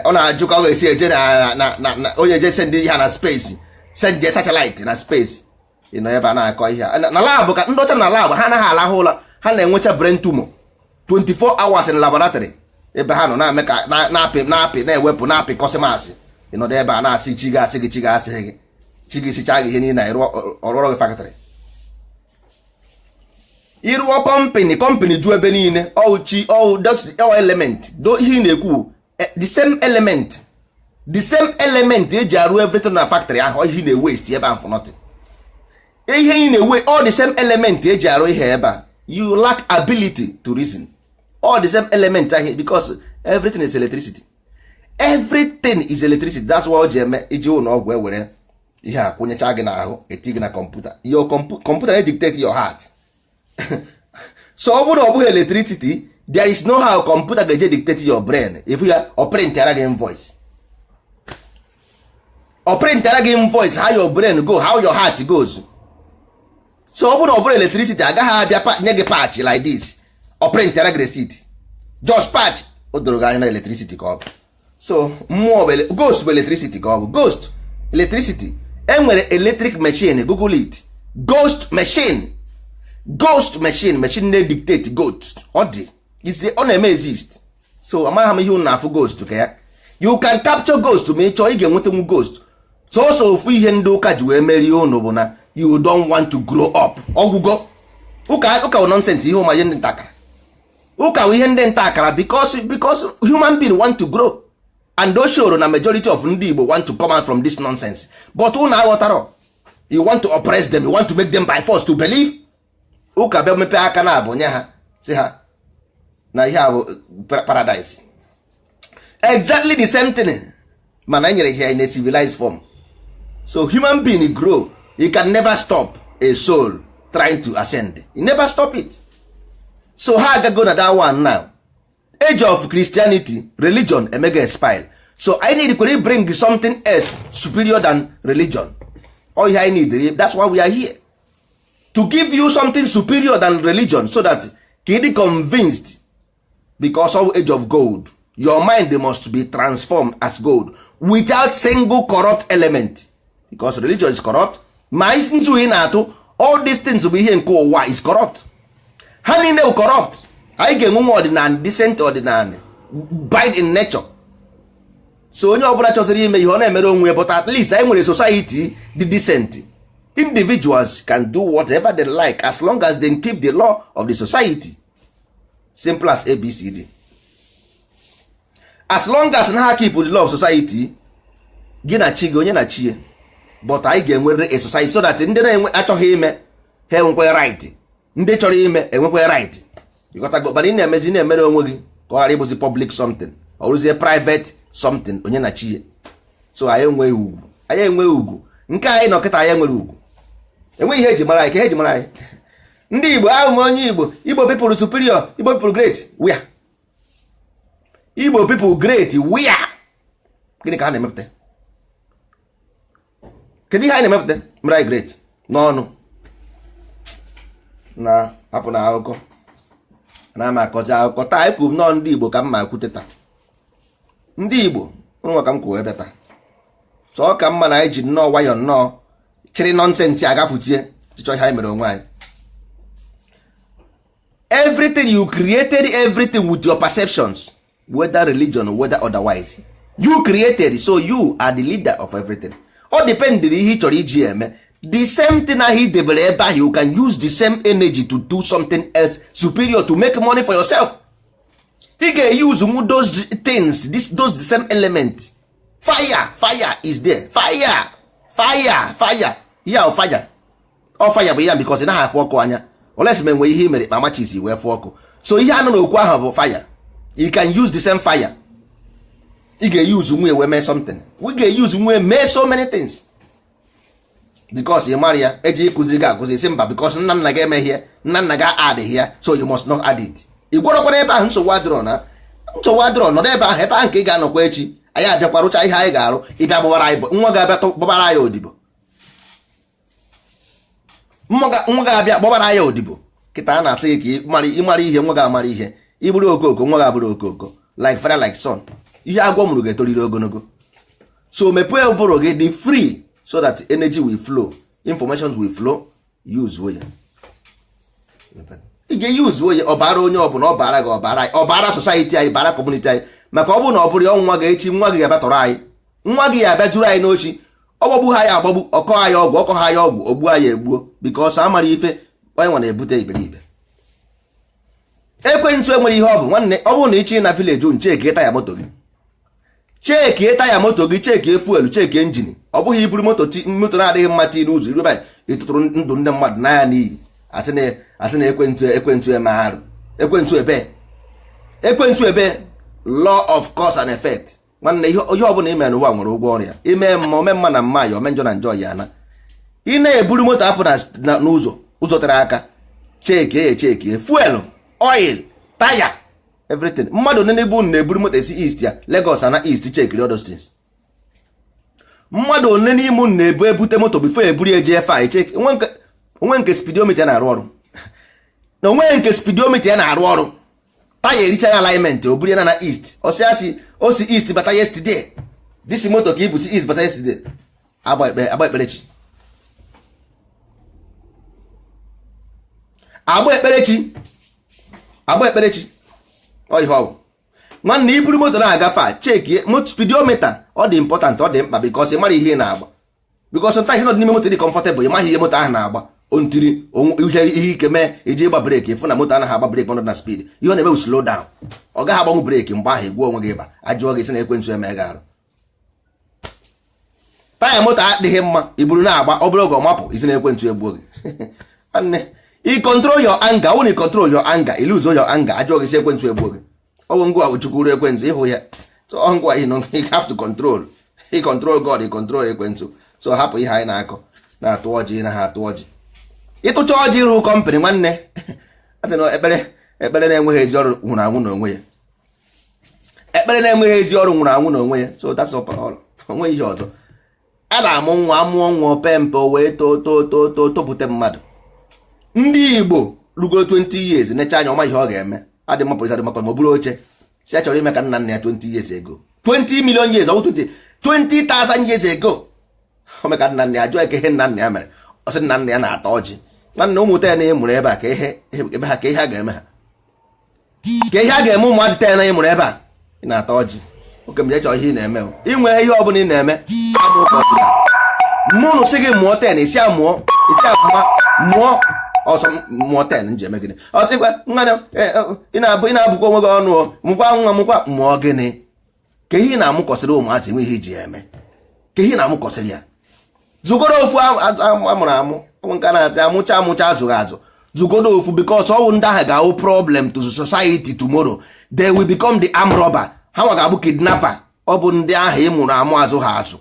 Speaker 1: Ọ na-ajụ ka ọ ga-esi eje na onye eje send ihe na space, send satellite na space. Ị nọ ebe a na-akọ ihe a. Na lab ka ndị ọcha na lab, ha anaghị alahụ ụla. Ha na-enwecha brain tumor 24 hours in laboratory ebe ha nọ na-eme ka na-apị na-apị na-ewepụ na-apị kọsịmasị. Ịnọdụ ebe a na-asị chi ga-asị gị, chi ga-asị gị, chi gị sichaa gị ihe niile na ọrụọrọ gị factory, ịrụọ company, company ju ebe niile. Ọwụ chi, ọwụ that's the element do ihe ị na-ekwu, the same element, the same element eji arụ everything na factory ahụ. Ihe ị na-waste ebe ahụ for nothing. Ihe ị na-ewe, all the same element eji arụ ihe ebe a. You lack ability to reason. All the same element ahụ, because everything is electricity, everything is electricity. That's why o ji eme iji ụlọ ọgwụ ewere ihe a kwụnyecha gị n'ahụ, eti gị na kọmputa. Your computer na-dictate your heart. So ọ bụrụ na ọ bụghị electricity, there is no how computer ga-eje dictate your brain. If ya ọ printara gị invoice, ọ printara gị invoice, how your brain go, how your heart goes. So ọ bụrụ na ọ bụrụ electricity, agaghị abịa nye gị patch like this, ọ printara gị receipt, just patch. O doro gị anya na electricity ka ọ bụ. So mmụọ bụ ghost, bụ electricity ka ọ bụ. Ghost electricity. Enwere electric machine, google it, ghost machine, ghost machine, machine na-dictate ghost. Ọ dị isi, ọ na-eme exist. So amaghị m ihe unu na-afụ ghost ka ya. You can capture ghost ma ị chọọ, ị ga-enwetanwu ghost. Sọsọ ofu ihe ndị ụka ji wee merie unu bụ na you don't want to grow up. Ọgwụgo ụka, ụka bụ nonsense. Ihe ụma ihe ndị ntakara, ụka bụ ihe ndị nta akara, because human being want to grow, and o showro na majority of ndị Igbo want to come out from this nonsense, but unu aghọtara. You want to oppress them, you want to make them by force to believe. Ụka bịa mepee aka na abụ nye ha, si ha Na ihe a bụ paradise, exactly the same thing, mana e nyere ya in a civilized form. So human being grow. You can never stop a soul trying to ascend. You never stop it. So ha agago na that one now, age of Christianity, religion emega expire. So I need to bring something else superior than religion. All I need, that's why we are here, to give you something superior than religion, so that ka ị dị convinced, because of age of gold, your mind must be transformed as gold without single corrupt element, because religion is corrupt. Ma isi ntụ ị na-atụ, all these things bụ ihe nke ụwa, is corrupt. Ha niile bụ corrupt. Anyị ga-enwe nwa ọdịnala, decent ọdịnala, bide in nature. So onye ọbụla chọsịrị ime ihe, ọ na-emere onwe ya, but at least anyị nwere society dị decent. Individuals can do whatever they like as long as they keep the law of the society. Simple as ABCD. As long as na ha keep the law of society, gị na chi gị, onye na chi ya, but anyị ga-enwerịrị a society so that ndị na-enwe achọghị ime ha enwekwa right, ndị chọrọ ime enwekwa right. Ịghọtago? Mana ị na-emezi, na-emere onwe gị ka ọ ghara ịbụzi public something, ọ rụzie private something, onye na chi ya. So anyị enweghị ugwu, anyị enweghị ugwu nke anyị nọ kịta. Anyị enwere ugwu, enweghị ihe eji mara anyị, ka ihe eji mara anyị ndị Igbo ahụ m onye Igbo. Igbo people superior, Igbo people great. Where Igbo people great? Where? Gịnị ka ha na-emepụta? Kedu ihe anyị na-emepụta mere anyị great n'ọnụ? Na hapụ na akụkọ na ama akọzi akụkọ taa. Anyị kwuru nọọ ndị Igbo ka m ma kwute taa. Ndị Igbo nwa ka m kwuo ebe taa. Chọọ ka mma na anyị ji nnọọ nwayọọ nnọọ chịrị nonsense agafutie chịchọ ihe anyị mere onwe anyị. Everything you created, everything with your perceptions, whether religion or whether otherwise, you created. So you are the leader of everything. Ọ dependịrị ihe ị chọrọ iji eme. The same thing ahụ ị debere ebe ahụ, you can use the same energy to do something else superior, to make money for yourself. Ị ga-use nwu those things, those the same element. Fire, fire is there. Fire, fire, fire. Ihe ahụ fire, ọ fire bụ ya, because ị naghị afụ ọkụ anya unless ma enwe ihe i mere kpa machis wee fụ ọkụ. So ihe anụ n'okwu ahụ bụ fire. You can use the same fire. Ị ga-use nwunye wee mee something. We ga-use nwunye mee so many things, because ị mara ya eji ịkụziri gị akụzi si mba, because nna nna gị emeghị ya, nna nna gị adịghị ya, so you must not add it. Ị gwọrọkwara ebe ahụ, nsogbu adịrọ na nsogbu adịrọ. Nọdụ ebe ahụ, ebe ahụ nke ị ga-anọkwa echi. Anyị abịakwa rụcha ihe anyị ga-arụ, ịbịa gbawara anyị. Nwa ga-abịa gbabara anyị odibo, nwa ga-abịa gbabara anyị odibo. Kịta a na-asị gị ka ịmara ihe, nwa ga-amara ihe. Ịbụrụ okooko, nwa ga-abụrụ okooko. Like father, like son. Ihe agwọ mụrụ ga-etoriri ogologo. So mepee ụbụrụ gị, dị free, so that energy will flow, information will flow. Use ya, ị ga-use ya. Ọ bara onye ọbụla, ọ bara gị, ọ bara anyị, ọ bara society anyị, bara community anyị. Maka ọ bụrụ na ọ bụrụ ya, nwa gị echi, nwa gị ga-abịa tọrọ anyị, nwa gị ga-abịa zuru anyị n'ochi, ọgbagbu ha ya agbagbu, ọkọ anyị ọgwụ, ọkọ ha ya ọgwụ, ogbuo anyị egbuo, because amara ife onye nwa na-ebute iberibe. Ekwentị enwere ihe ọ bụ. Nwanne, ọ bụrụ na ị na village unu, chekie taya moto gị, chekie taya moto gị, chekie fuel, chekie engine. Ọ bụghị iburu moto, moto na-adịghị mma tii n'ụzọ iru ebe ịtụtụrụ ndụ ndị mmadụ n'anya n'iyi. Asị na ekwentị, ekwentị eme arụ, ekwentị ebe, ekwentị ebe. Law of cause and effect. Nwanne, ihe ọbụla ime n'ụwa nwere ụgwọ ọrụ ya. Ime mma, ome mma na mma ya, ome njọ na njọ ya. Na ị na-eburu moto apụ n'ụzọ, ụzọ tere aka, chekie ya, chekie fuel, oil, taya, everything. Mmadụ one n'ebe unu na-eburu moto esi east ya Lagos ana east, chekiri all those things. Mmadụ one n'ime unu na-ebu ebute moto before eburu eje efe a, check onwe nke speedometer na-arụ ọrụ na onwe nke speedometer ya na-arụ ọrụ. Taya ericha alignment, o buru ya na east, osi asị o si east bata yesterday. This moto ka ibu si east bata yesterday. Agba ekpe, agba ekperechi, agba ekperechi, agba ekperechi. Ọ ihe ọ bụ, nwanne, iburu moto na-agafe a, chekie moto speedometer. Ọ dị important, ọ dị mkpa, because ị mara ihe ị na-agba, because sometimes nọ n'ime moto dị comfortable, ị maghị ihe moto ahụ na-agba. Ontiri ihe ihe ike mee iji ịgba brake, ịfụ na moto anaghị agba brake nọ na speed. Ihe ọ na-eme bụ slow down, ọ gaghị agbanwu brake. Mgbe ahụ egwu onwe gị ịba ajụọ gị sị na ekwentị eme gị arụ. Taya moto adịghị mma, iburu na-agba, ọ bụrụ oge ọ mapụ isi na ekwentị egbuo gị. Nwanne, I control your anger. Ọ na control your anger, I lose your anger. Ajụọ gị si ekwensu egbuo gị. Ọwụ ngwa bụ Chukwu ruo ekwensu ịhụ ya. So ọ ngwa, you know, you have to control. You control God, you control ekwensu. So hapụ ihe anyị na-akọ na-atụ ọjị na ha atụ ọjị. Ịtụcha ọjị ịrụ company, nwanne, a sị na ekpere, ekpere na-enweghị ezi ọrụ nwụrụ anwụ n'onwe ya. Ekpere na-enweghị ezi ọrụ nwụrụ anwụ n'onwe ya. So that's all. Onwe ihe ọzọ a na-amụ nwa, amụọ nwa pe mpe, o wee too too too too, topụta mmadụ. Ndị Igbo rugoro 20 years, necha anya, ọma ihe ọ ga-eme. Adị mma polisi, adị mma, ma ọ bụrụ oche si a chọrọ ime ka nna nna ya 20 years ago, 20 million years, ọ bụ 20 20,000 years ago, o mee ka nna nna ya. Jụọ ka ihe nna nna ya mere, ọ sị nna nna ya na-ata ọjị. Nwanne, ụmụ ten ị mụrụ ebe a, ka ihe ebe ha, ka ihe a ga-eme ha, ka ihe a ga-eme ụmụazị 10 ị mụrụ ebe a ị na-ata ọjị. Oke m je chọọ ihe ị na-eme o. Inwe ihe ọbụla ị na-eme amụ ka ọdịna mụnụ sị gị mụọ 10, isi amụọ, isi amụma mụọ ọsọ, mụọ 10 nji eme gịnị? Ọtịkwa nwa ị na-abụ, ị na-abụkwa onwe gị ọnụ o. Mụkwa nwa, mụkwa, mụọ gịnị? Ka ihe ị na-amụkọsịrị ụmụazị nwe ihe iji ya eme, ka ihe ị na-amụkọsịrị ya. Zụgoro ofu amụrụ amụ ụmụ nke a na-asị amụcha amụcha, azụghị azụ. Zụgodo ofu, because ọwụ ndị ahụ ga-awụ problem to society tomorrow. They will become the arm robber. Ha nwa ga-abụ kidnapper. Ọ bụ ndị ahụ ị mụrụ amụ, azụ ha azụ.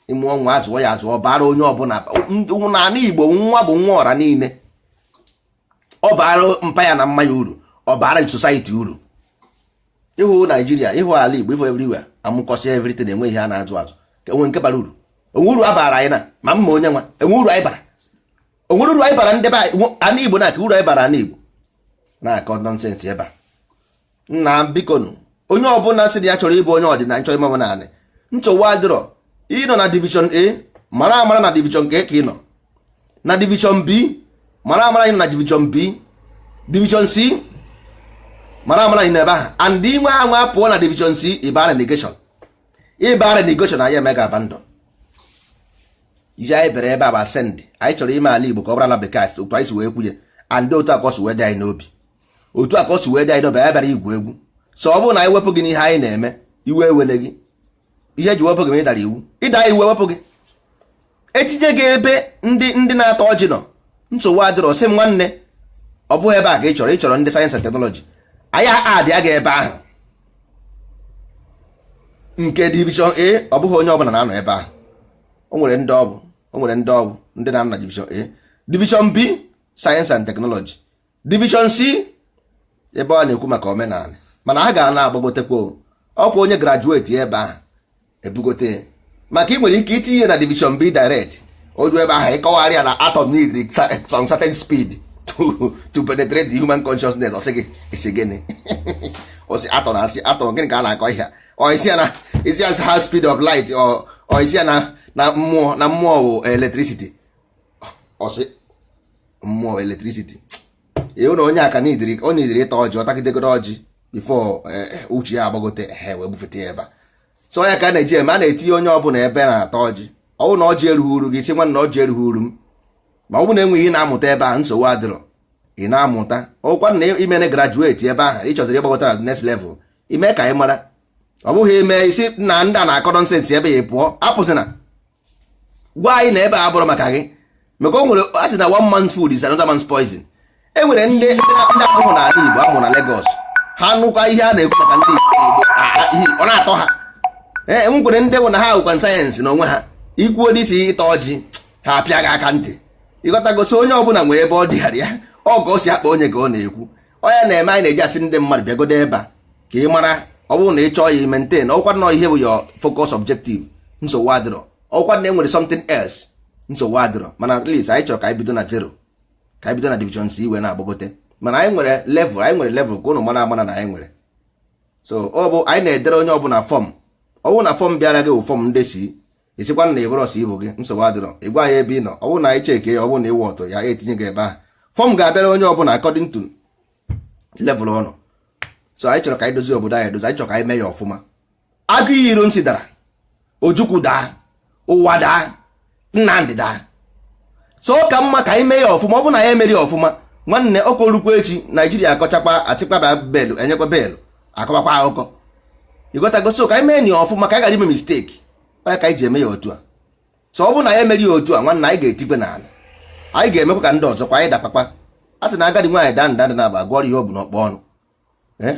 Speaker 1: Ịmụọ nwa, azụọ ya azụ, ọ bara onye ọbụla n'ala Igbo. Nwa bụ nwa ọra niile. Ọ bara mpa ya na mma ya uru, ọ bara society uru. Ịhụ Naijiria, ịhụ ala Igbo, ịhụ everywhere, amụkọsị everything, enwe ihe a na-azụ azụ. Enwe nke bara uru, onwe uru a bara anyị na ma mma onye nwa, enwe uru anyị bara, onwere uru anyị bara ndị be anyị, ana Igbo na-aka uru anyị bara ana Igbo na-akọ nonsense ebe a. Nna, biko nụ, onye ọbụla sị na ya chọrọ ịbụ onye ọdịnala, chọrọ ime omenala, nsogbu adịrọ. Ịnọ na division A, mara amara na division K ka ị nọ. Na division B, mara amara ị nọ na division B. Division C, mara amara ị nọ ebe ahụ. And inwe anwa pụọ na division C, ịbara negation, ịbara negation, anyị eme ga abandon. Iji anyị bịara ebe a bụ ascend. Anyị chọrọ ime ala Igbo ka ọ bụrụ ala bekee, otu anyị si wee kwunye, and otu a ka ọ si wee dị anyị n'obi, otu a ka ọ si wee dị anyị n'obi. Anyị bịara igwu egwu. So ọ bụrụ na anyị wepụ gị n'ihe anyị na-eme, iwe ewene gị. Ihe eji wepụ gị ma ị dara iwu, ịda iwu, ewepụ gị, etinye gị ebe ndị na-ata ọjị nọ. Nsogbu adịrọ. Sị m, nwanne, ọ bụghị ebe a ka ị chọrọ. Ị chọrọ ndị science and technology, anyị adị aga ebe ahụ nke division A. Ọ bụghị onye ọbụla na-anọ ebe ahụ. O nwere ndị ọ bụ, o nwere ndị ọ bụ ndị na-anọ na division A. Division B, science and technology. Division C, ebe ọ na-ekwu maka omenala, mana ha ga na-agbagotekwa ọkwa onye graduate ebe ahụ ebugote, maka ị nwere ike itinye na division B direct oju ebe ahụ, ịkọwarị ya na atom need some certain speed to penetrate the human consciousness. Ọ sị gị, isi gịnị? Ọ sị atom, asị atom gịnị ka a na-akọ ihe a? Ọ isi ya na isi ya ha speed of light, ọ isi ya na mmụọ, na mmụọ bụ electricity. Ọ sị mmụọ electricity. Ịhụ na onye aka nidiri, ọ nidiri ịta ọjị, ọ tagidegoro ọjị before uche ya agbagote, ha wee bufete ya ebe a. So ya ka a na-eji eme, a na-etinye onye ọbụla ebe na-ata ọjị. Ọ bụrụ na ọjị erughị uru gị, si nwanne, ọjị erughị uru m. Ma ọ bụ na enweghị ihe na-amụta ebe ahụ, nsogbu adịrọ. Ị na-amụta ọkwa na imene graduate ebe ahụ, ị chọziri ịgbagota na next level, ime ka anyị mara. Ọ bụghị ime isi na ndị a na-akọ nonsense ebe ya pụọ. Apụsịna, gwa anyị na ebe a bụrụ maka gị, maka o nwere a sị na one man's food is another man's poison. E nwere ndị amụhụ n'ala Igbo, amụrụ na Lagos, ha nụkwa ihe a na-ekwu maka ndị Igbo, ọ na-atọ ha. Ee, enwekwere ndị bụ na ha bụkwa science na onwe ha. Ikwuo n'isi ịta ọjị, ha apịa gị aka ntị. Ịghọtago? So onye ọbụla nwee ebe ọ dịghara ya, ọ ka o si akpa onye ka ọ na-ekwu. Ọ ya na-eme anyị na-eji asị ndị mmadụ bịagodo ebe a ka ị mara. Ọ bụrụ na ị chọọ ya maintain ọkwa nọ ihe bụ your focus objective, nsogbu adịrọ. Ọkwa na e nwere something else, nsogbu adịrọ. Mana at least anyị chọrọ ka anyị bido na zero, ka anyị bido na division C wee na-agbagote. Mana anyị nwere level, anyị nwere level ka ụnụ mara amara na anyị nwere. So ọ bụ anyị na-edere onye ọbụla form. Ọ bụrụ na form bịara gị bụ form ndị si isikwa na ịbụrọ si ibu gị, nsogbu adịrọ. Ị gwa ya ebe ị nọ. Ọ bụrụ na anyị cheke ya, ọ bụrụ na ịwụ ọtọ ya, etinye gị ebe ahụ. Form ga-abịara onye ọbụla according to level ọ nọ. So anyị chọrọ ka anyị dozie obodo anyị edozi. Anyị chọrọ ka anyị mee ya ọfụma. Agụ iyi iro nsị dara, Ojukwu daa, ụwa daa, Nnamdị daa. So ọ ka mma ka anyị mee ya ọfụma. Ọ bụrụ na ya emeri ya ọfụma, nwanne, ọkwa orukwa echi, Naijiria akọchakwa, achịkwa belu, enyekwa belu, akọbakwa akụkọ. Ịghọtago? So ka anyị mee ya ọfụma, ka anyị ghara ime mistake. Ọ ya ka anyị ji eme ya otu a. So ọ bụrụ na ya emeri ya otu a, nwanne, anyị ga-etikwe n'ala, anyị ga-emekwa ka ndị ọzọ kwa anyị dakpakpa. A sị na agadi nwaanyị daa nda na-aba agwọrọ ihe ọ bụ n'ọkpọ ọnụ.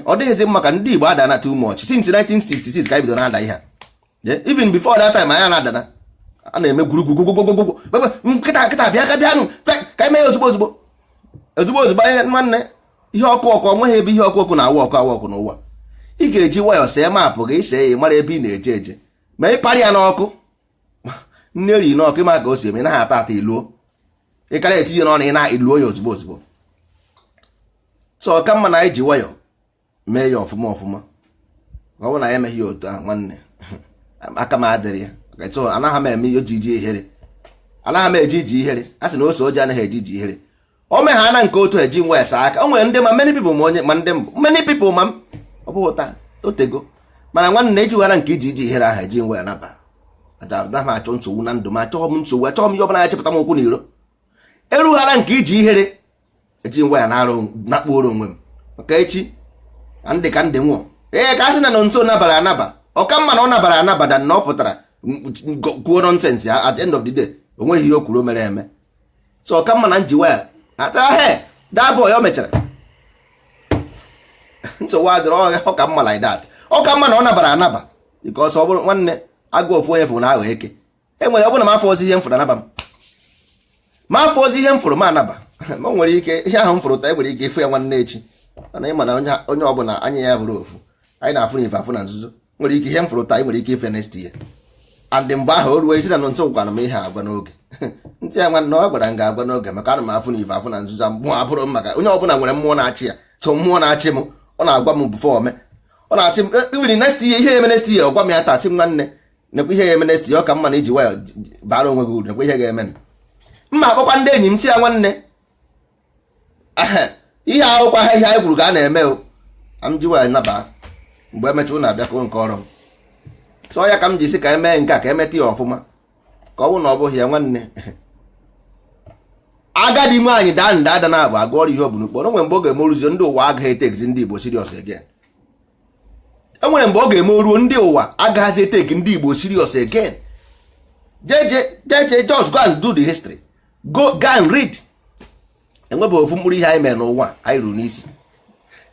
Speaker 1: Ọ dịghịzi mma ka ndị Igbo adana too much. Since 1966 ka anyị bidoro na-ada ihe a. Even before that time anyị na-adana, a na-eme gwurugwugwugwugwugwu nkịta nkịta, bịa ka bịanụ ka anyị mee ya ozugbo ozugbo ozugbo ozugbo. Anyị nwanne, ihe ọkụ ọkụ onweghị ebe ihe ọkụ ọkụ na-awụ ọkụ awụ ọkụ n'ụwa. Ị ga-eji nwayọọ see map gị, see ya, mara ebe ị na-eje eje. Ma ị parị ya n'ọkụ, nne eri n'ọkụ, ịma ka o si eme. Ị naghị ata ata iluo, ị kara etinye n'ọnụ, ị na-iluo ya ozugbo ozugbo. So ọ ka mma na anyị ji nwayọọ mee ya ọfụma ọfụma. Ọ bụrụ na ya emeghị ya otu ahụ, nwanne, aka m adịrị ya. So anaghị m eme ihe ojiji ihere, anaghị m eji iji ihere. A sị na ose oji anaghị eji iji ihere. O megha na nke otu eji nwa esa aka. O nwere ndị ma, many people ma onye ma ndị mbụ, many people ma m. Ọ bụghị ụta otego, mana nwanne, ejighara nke iji iji ihere ahụ eji nwa ya naba. Anaghị m achọ nsogbu na ndụ m. Achọghị m nsogbu, achọghị m ihe ọbụla ya chepụta m okwu n'iro. Erughara nke iji ihere eji ngwa ya nakpuoro onwe m maka echi ndị ka ndị nwụọ. Ee, ka a sị na nọ nso nabara anaba, ọ ka mma na ọ nabara anaba dan na ọ pụtara kwuo nonsense. At the end of the day, o nweghị ihe o kwuru o mere eme. So ọ ka mma na njiwa ya ata he that boy. O mechara, nsogbu adịrị. Ọ ka mma like that. Ọ ka mma na ọ nabara anaba, because ọ bụrụ nwanne agụ ofu onye fụrụ na aghọ eke e nwere. Ọ bụrụ na m afọ ozi ihe m fụrụ anaba m, ma afọ ozi ihe m fụrụ m anaba. Ma o nwere ike ihe ahụ m fụrụ taa, e nwere ike ịfụ ya nwanne echi. Mana ịma na onye ọbụla anya ya bụrụ ofu, anyị na-afụ na ife afụ na nzuzo. Nwere ike ihe m fụrụ taa, ị nwere ike ife next year, and mgbe ahụ o ruo isi na nso gwara m ihe agwa n'oge ntị ya. Nwanne, ọ gwara m ga-agwa n'oge, maka ana m afụ na ife afụ na nzuzo. Mmụọ abụrụ m, maka onye ọbụla nwere mmụọ na-achị ya. So mmụọ na-achị m, ọ na-agwa m before ome. Ọ na-achị m even next year, ihe eme next year, ọ gwa m ya taa, sị m, nwanne, nekwa ihe ya eme next year, ọ ka mma na iji nwayọ bara onwe gị uru. Nekwa ihe ga-eme. Mma akpọkwa ndị enyi m, sị ya, nwanne, ihe akwụkwọ ha, ihe anyị kwuru ka a na-eme o. M ji nwayọ naba. Mgbe emecha, ụnụ abịa kụrụ nke ọrụ m. Sọ ya ka m ji sị ka emee nke a, ka emeta ya ọfụma, ka ọ bụrụ na ọ bụghị ya, nwanne, agadi nwaanyị daa nda ada na abụ agụ ọrụ ihe ọ bụ n'ukpo. Nwere mgbe ọ ga-eme oruzie, ndị ụwa agaghị etekzi ndị Igbo serious again. E nwere mgbe ọ ga-eme oruo, ndị ụwa agaghịzi eteki ndị Igbo serious again. Jeje jeje, just go and do the history, go and read. Enwebeghị ofu mkpụrụ ihe anyị mere n'ụwa anyị ruru n'isi.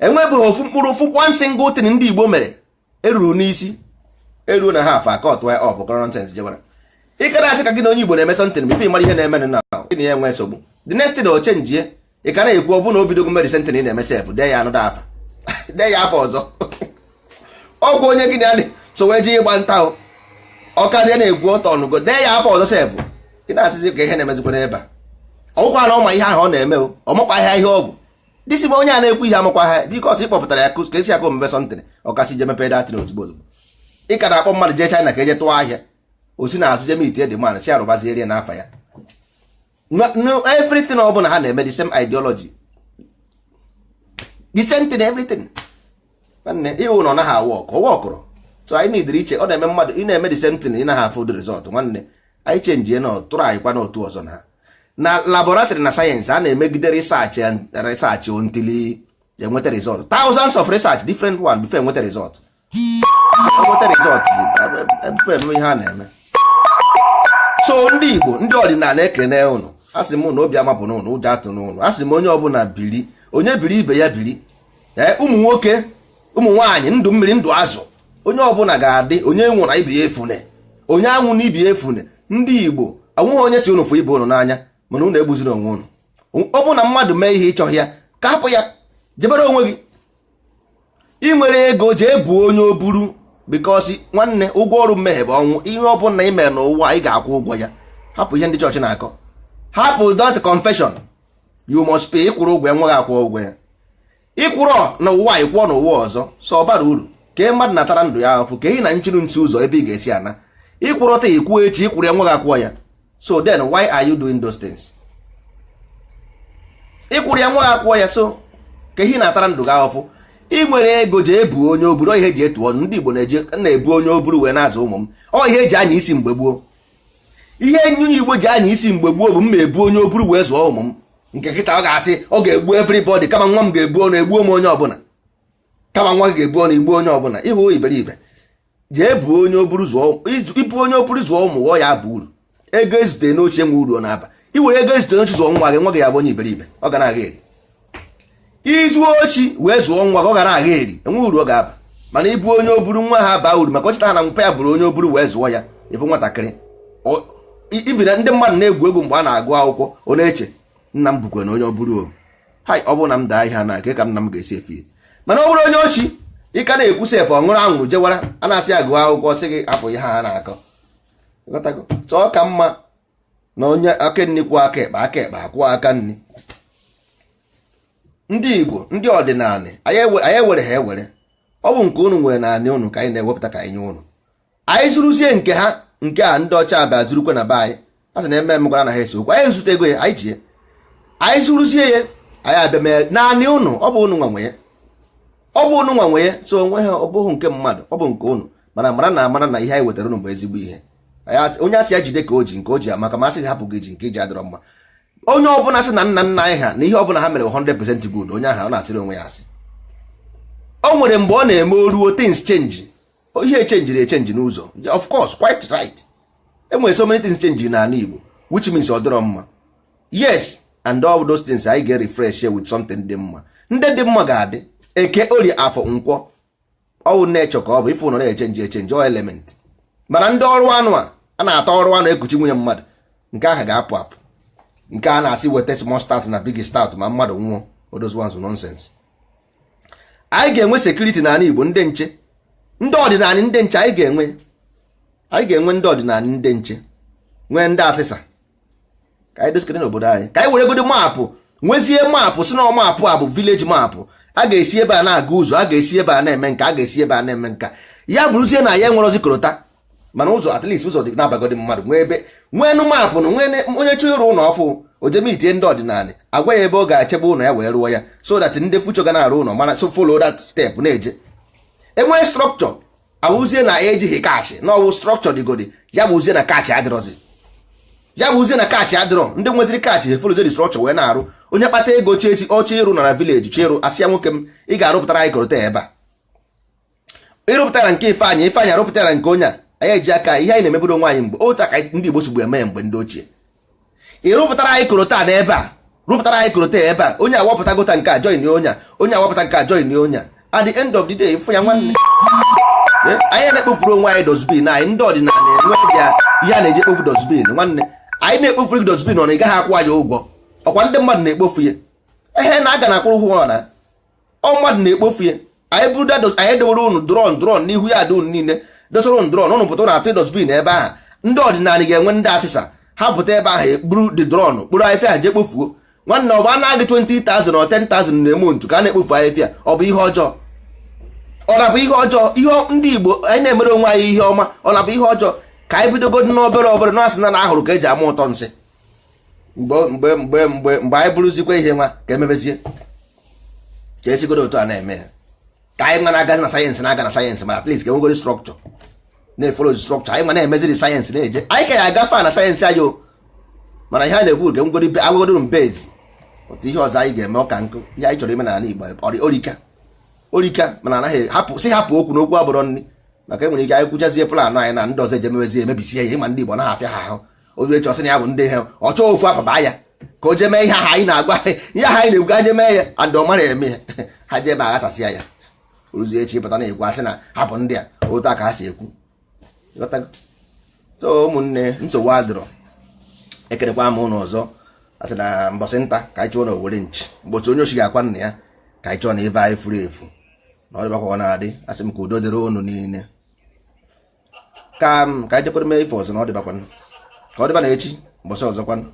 Speaker 1: Enwebeghị ofu mkpụrụ, ofu one single thing ndị Igbo mere eruru n'isi. Eruo na half aka ọtụ ya off kọrọ nonsense jewara. Ike na-asị ka gị na onye Igbo na-eme something, before ị mara ihe na-eme na gị na ya enwe nsogbu, the next thing o chenjie. Ị ka na-ekwu, ọ bụ na o bidogo mere something ị na-eme sef, dee ya anụda afa, dee ya afa ọzọ. Ọgwụ onye gị na ya so wee ji ịgba nta o, ọ karịa na-ekwu ọtọ ọnụgo, dee ya afa ọzọ sef. Ị na-asịzi ka ihe na-emezikwa n'ebe a. Ọgwụkwa na ọma ihe ahụ ọ na-eme o, ọ makwa ahịa ihe ọ bụ disi. Ma onye a na-ekwu ihe amakwa ha, because ị kpọpụtara ya ka esi aka omume something, ọkasị je mepee datin ozugbo ozugbo. Ị ka na-akpọ mmadụ jee China ka eje tụọ ahịa, o si n'azụ je meet the man, si arụbaziere ya n'afa ya. No, everything ọ bụla ha na-eme, the same ideology, the same thing, everything. Nwanne, ịhụ na ọ naghị awụ ọkụ, ọwa ọkụrụ. So anyị nidiri iche. Ọ na-eme mmadụ, ị na-eme the same thing, ị naghị afụ the result. Nwanne, anyị chenjie na tụrụ anyị kwa n'otu ọzọ na laboratory na sayensị a na-emegide research and research until enweta result, thousands of research, different one, before enweta result. Enweta result before eme ihe a na-eme. So ndị Igbo, ndị ọdịnala, ekene ụnụ. A sị m na obi amapụ n'ụnụ, ụjọ atụ n'ụnụ. A sị m onye ọbụla biri, onye biri ibe ya biri. Ee, ụmụ nwoke, ụmụ nwaanyị, ndụ mmiri, ndụ azụ, onye ọbụla ga-adị. Onye nwụrụ ibe ya efune, onye anwụ na ibe ya efune. Ndị Igbo, onweghị onye si unu fụ ibe unu n'anya, mana unu egbuziri onwe unu. Ọ bụ na mmadụ mee ihe ịchọghị ya, ka hapụ ya, jebere onwe gị. Ị nwere ego, jee buo onye o buru, because nwanne, ụgwọ ọrụ mmehie bụ ọnwụ. Ihe ọ bụla ị mere n'ụwa, ị ga-akwụ ụgwọ ya. Hapụ ihe ndị chọọchị na-akọ, hapụ those confession. You must pay. Ịkwụrụ ụgwọ ya, nweghị akwụ ụgwọ ya. Ịkwụrụ n'ụwa, ịkwụọ n'ụwa ọzọ. So ọ bara uru ka mmadụ natara ndụ ya ahụfụ, ka ị na nchiru ntụ ụzọ ebe ị ga-esi ana ịkwụrọta ikwuo echi, ịkwụrụ ya, nweghị akwụọ ya. So then why are you doing those things? Ịkwụrụ ya, nweghị akwụọ ya. So ka ihe na-atara ndụ gị ahụfụ. Ị nwere ego, jee buo onye oburu. Ihe eji etu ọnụ, ndị Igbo na-eji na-ebu onye oburu wee na-azụ ụmụ m. Ọ ihe eji anya isi mgbe gboo. Ihe nyunye Igbo ji anya isi mgbe gboo bụ mma ebu onye oburu wee zụọ ụmụ m. Nke kịta, ọ ga-asị ọ ga-egbu everybody, kama nwa m ga-ebu ọnụ, egbuo m onye ọbụla. Kama nwa gị ga-ebu ọnụ, igbuo onye ọbụla. Ịhụ iberibe, jee buo onye oburu zụọ. Ibu onye oburu zụọ ụmụ ghọọ ya bụ uru. Ego ezute n'oche nwe uru ọ na-aba. I were ego ezute n'oche zụọ nwa gị, nwa gị ya bụ onye iberibe, ọ ga na-aga eri. Izu ochi wee zụọ nwa ka ọ gara agha eri, enwe uru ọ ga-aba. Mana ịbụ onye oburu nwa ha baa uru, maka ọchịta ha na mpa ya bụrụ onye oburu wee zụọ ya. Ịfụ nwatakịrị ibi na ndị mmadụ na-egwu egwu mgbe a na-agụ akwụkwọ, ọ na-eche nna m bụkwa na onye oburu o hai, ọ bụrụ na m daa ihe na ke ka nna m ga-esi efi. Mana ọ bụrụ onye ochi, ị ka na-ekwu sef, ọ ṅụrụ anwụrụ jewara, a na-asị ya gụọ akwụkwọ, sị gị hapụ ihe ha na-akọ. Chọọ ka mma na onye aka nni kwụọ aka ekpe, aka ekpe akwụọ aka nni. Ndị Igbo, ndị ọdịnala anyị ewere ha ewere. Ọ bụ nke unu nwere naanị unu ka anyị na-ewepụta ka anyị nye unu. Anyị zụrụzie nke ha, nke a ndị ọcha abịa zụrụkwe na be anyị, a sị na eme emekwara anaghị ese okwu. Anyị zụta ego ya, anyị ji ya, anyị zụrụzie ya, anyị abịa mee naanị unu. Ọ bụ unu nwa nwe ya, ọ bụ unu nwa nwe ya. So onwe ha, ọ bụghị nke mmadụ, ọ bụ nke unu. Mana mara na amara na ihe anyị wetara unu bụ ezigbo ihe. Onye asị ya jide ka o ji nke o ji amaka, ma asị gị hapụ gị ji nke iji adịrọ mma. Onye ọbụla sị na nna nna anyị ha na ihe ọbụla ha mere 100% good, onye ahụ ọ na-asịrị onwe ya asị. O nwere mgbe ọ na-eme oruo, things change, ihe echenjiri echenji n'ụzọ. Of course, quite right, enwere so many things change n'ala Igbo, which means ọ dịrọ mma. Yes, and all those things anyị ga-refresh with something dị mma. Ndị dị mma ga-adị Eke, Orie, Afọ, Nkwọ. Ọwụ nature ka ọ bụ. Ife ụnọ na-echenji echenji ọ element. Mana ndị ọrụ anụ a na-ata ọrụ anụ ekuchi nwunye mmadụ, nke ahụ ga-apụ apụ. Nke a na-asị weta small stout na big stout ma mmadụ nwụọ, all those ones nonsense. Anyị ga-enwe security n'ala Igbo, ndị nche, ndị ọdịnala, ndị nche. Anyị ga-enwe ndị ọdịnala, ndị nche, nwee ndị asịsa ka anyị dosikere n'obodo anyị. Ka anyị were godo map, nwezie map, si na map a bụ village map. A ga-esi ebe a na-aga ụzọ, a ga-esi ebe a na-eme nka, a ga-esi ebe a na-eme nka. Ya bụrụzie na ya enwerozi korota, mana ụzọ, at least ụzọ dị na-abagodi mmadụ nwee ebe nwee map na nwee onye chọọ ịrụ ụlọ ọfụ, ojemitie ndị ọdịnala agwa ya ebe ọ ga-echebe ụlọ ya wee rụọ ya, so that ndị future ga na-arụ ụlọ mana so follow that step na-eje. Enwee structure, abụzie na ya ejighị cash na ọwụ structure dịgodi. Ya bụzie na cash adịrọzi, ya bụzie na cash adịrọ. Ndị nweziri cash efollowzie the structure wee na-arụ. Onye kpata ego chi echi, ọchọ ịrụ na village, chi ịrụ, asị ya, nwoke m, ị ga-arụpụtara anyị korota ebe a. Ịrụpụtara nke Ifeanyị, Ifeanyị arụpụtara nke onye a. Anyị eji aka ihe anyị na-emeburu onwe anyị mgbe otu aka ndị Igbo sigbu eme ya mgbe ndị ochie. Ị rụpụtara anyị korota n'ebe a, rụpụtara anyị korota ebe a. Onye awapụta gota nke a, join onye a. Onye awapụta nke a, join onye a. At the end of the day, ịfụ ya, nwanne, anyị na-ekpofuru onwe anyị dustbin. Anyị ndị ọdịnala enwe ihe a na-eji ekpofu dustbin. Nwanne, anyị na-ekpofuru gị dustbin, ọ na ị gaghị akwụ anyị ụgwọ? Ọkwa ndị mmadụ na-ekpofu ya. Ehe, na aga na akwụrụ ụgwọ na ọ mmadụ na-ekpofu ya. Anyị buru anyị dowere unu drum, drum n'ihu ya dị unu niile, dosara unu drum, unu pụta na atụ dustbin ebe ahụ. Ndị ọdịnala ga-enwe ndị asịsa, ha pụta ebe ahụ, ekpuru the drum, kpụrụ ahịfịa ha jee kpofuo. Nwanne, ọ bụ anaghị 20,000 or 10,000 na-eme ntu ka a na-ekpofu ahịfịa? Ọ bụ ihe ọjọọ? Ọ na-bụ ihe ọjọọ? Ihe ndị Igbo anyị na-emere onwe anyị ihe ọma, ọ na-bụ ihe ọjọọ? Ka anyị bidogodi n'obere obere na asị na na ahụrụ ka eji ama ụtọ nsị. Mgbe mgbe mgbe mgbe mgbe anyị bụrụzikwa ihe nwa ka emebezie ka esigodo otu a na-eme ya, ka anyị nwa na-agazi na sayensị, na-aga na sayensị, mana at least ka enwegoro structure, na-efollow structure. Anyị nwa na-emeziri sayensị na-eje, anyị ka ya agafe na sayensị anyị o. Mana ihe a na-ekwu ka enwegoro agwagodoro base otu ihe ọzọ anyị ga-eme ọka nkụ. Ihe anyị chọrọ ime n'ala Igbo orika orika, mana anaghị hapụ si hapụ okwu n'okwu abụrọ nri, maka enwere ike anyị kwuchazie plan anyị na ndị ọzọ eje mewezie emebisie ya. Ịma ndị Igbo naghị afịa ha ahụ ozu echi, ọsị na ya bụ ndị ihe ọ chọọ ofu afọ baa ya ka o jee mee ihe ahụ anyị na-agwa, ihe ahụ anyị na-ekwu ka jee mee ya, and ọ mara eme ya, ha jee ebe aghasasịa ya. Oruzie echi pụta na-ekwu, asị na hapụ ndị a otu a ka ha si ekwu. So ụmụnne, nsogbu adịrọ. Ekerekwa m ụnụ ọzọ. Asị na mbọsị nta ka anyị chụọ na owere nchi, mgbochi onye ochi ga-akwa nna ya, ka anyị chọọ na ibe anyị furu efu na ọ dịbakwa na-adị. Asị m ka udo dịrị ụnụ niile, ka m ka anyị jekwara mee ife ọzọ na ọ dịbakwanụ ka ọ dịba na echi mbọsị ọzọkwanụ.